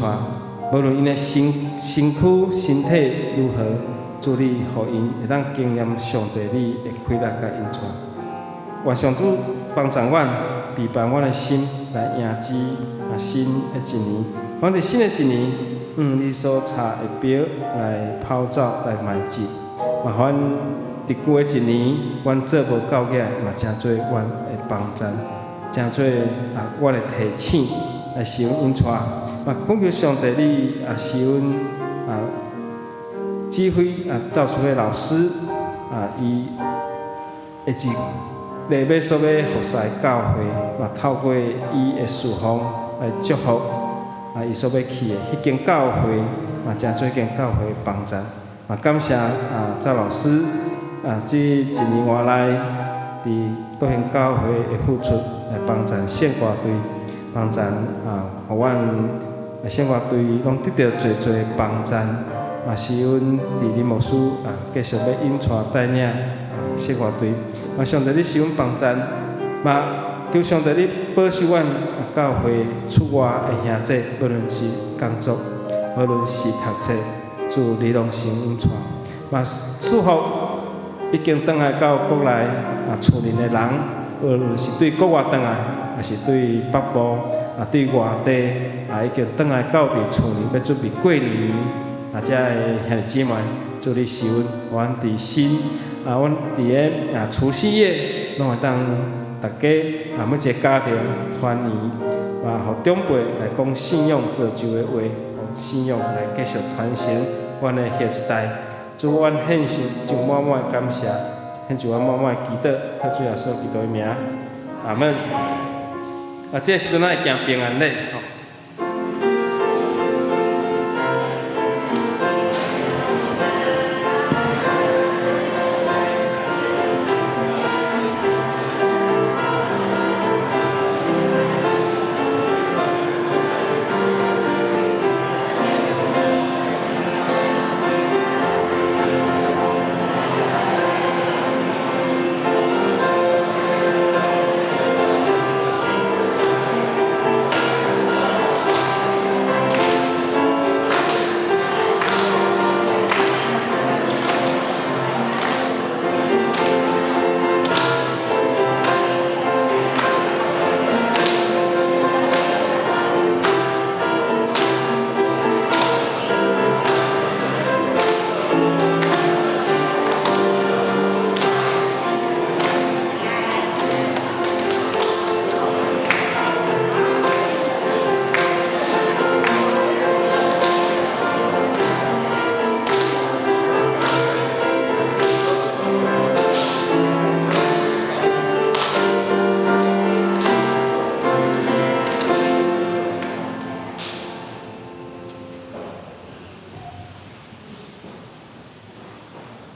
S4: 無論𪜶的身身軀身體如何，主你予𪜶會當經驗上帝你的喜樂佮引帶。願上主幫助阮，備辦阮的心來迎接新的一年。阮佇新的一年，用你所插的標來跑走來邁進。嘛，予阮佇舊的一年，阮做無夠額，嘛成做阮的幫贊，成做阮的提醒來賜阮引帶。嘛，懇求上帝你賜阮指揮趙淑慧老師伊會一禮拜所欲服侍的教會，嘛透過伊的侍奉來祝福伊所欲去的彼間教會，嘛成做彼間教會的幫贊。嘛感謝趙老師這一年外來佇倒興教會的付出，來幫贊聖歌隊，幫贊予阮聖歌隊攏得著濟濟幫贊，嘛是阮佇林牧師繼續欲引帶帶領聖歌隊。嘛上帝你賜阮幫贊，嘛求上帝你保守阮教會出外的兄姊，無論是工作，無論是讀冊，主你攏先引帶。嘛祝福已經轉來到國內厝裡的人，無論是對國外轉來，抑是對北部對外地已經轉來到佇厝裡欲準備過年遮个兄弟姊妹，主你賜阮，予阮佇新阮佇个除夕夜，攏會當逐家每一个家庭團圓，嘛，予長輩來講信仰造就的話，予信仰來繼續傳承阮的下一代。主，阮獻上上滿滿的感謝，獻上阮滿滿的祈禱，靠主耶穌基督的名，阿門。這个時陣咱會行平安禮吼。
S2: Thank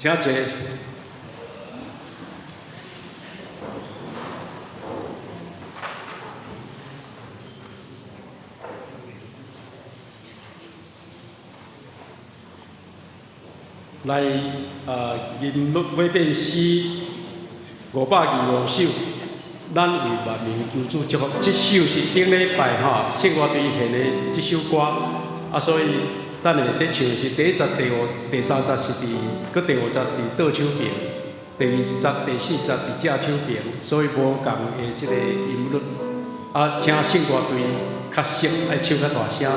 S3: 請坐。來，音律尾變詩525首，咱為萬民求主祝福。這首是頂禮拜吼聖樂隊獻的這首歌，啊，所以等下佇唱是第一節、第五、第三節是佇，閣第五節佇倒手邊，第二節、第四節佇正手邊，所以無仝的這個音律。啊，請聖樂隊較熟，愛唱較大聲，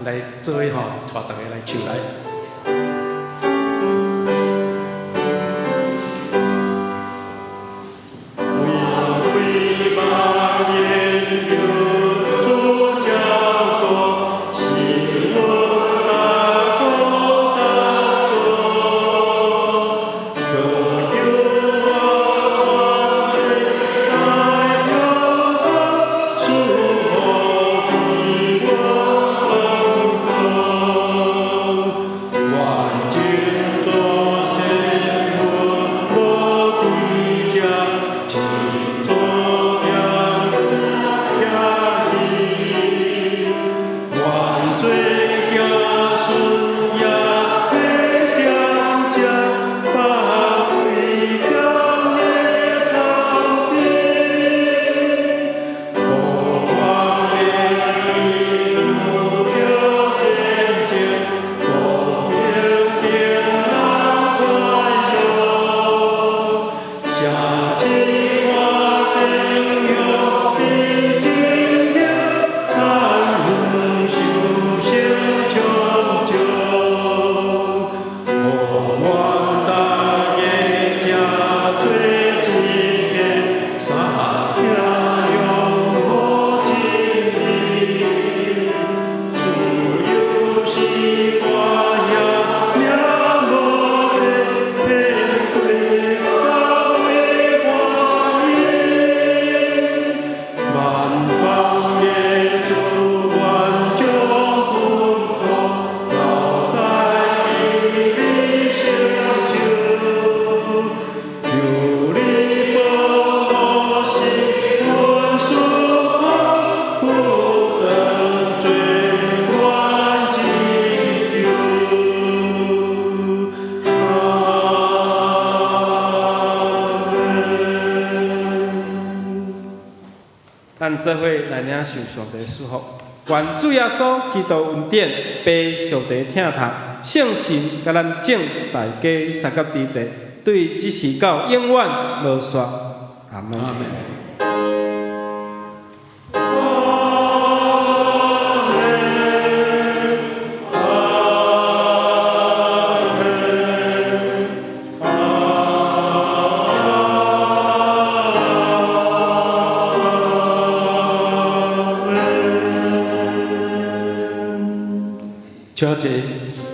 S3: 來做伙吼，帶大家來唱來。
S4: 咱做伙來領受上帝祝福，願主耶穌基督恩典、父上帝疼痛、聖神佮咱眾大家相佮佇地，對這時到永遠無煞。阿門。
S3: 阿門。請坐。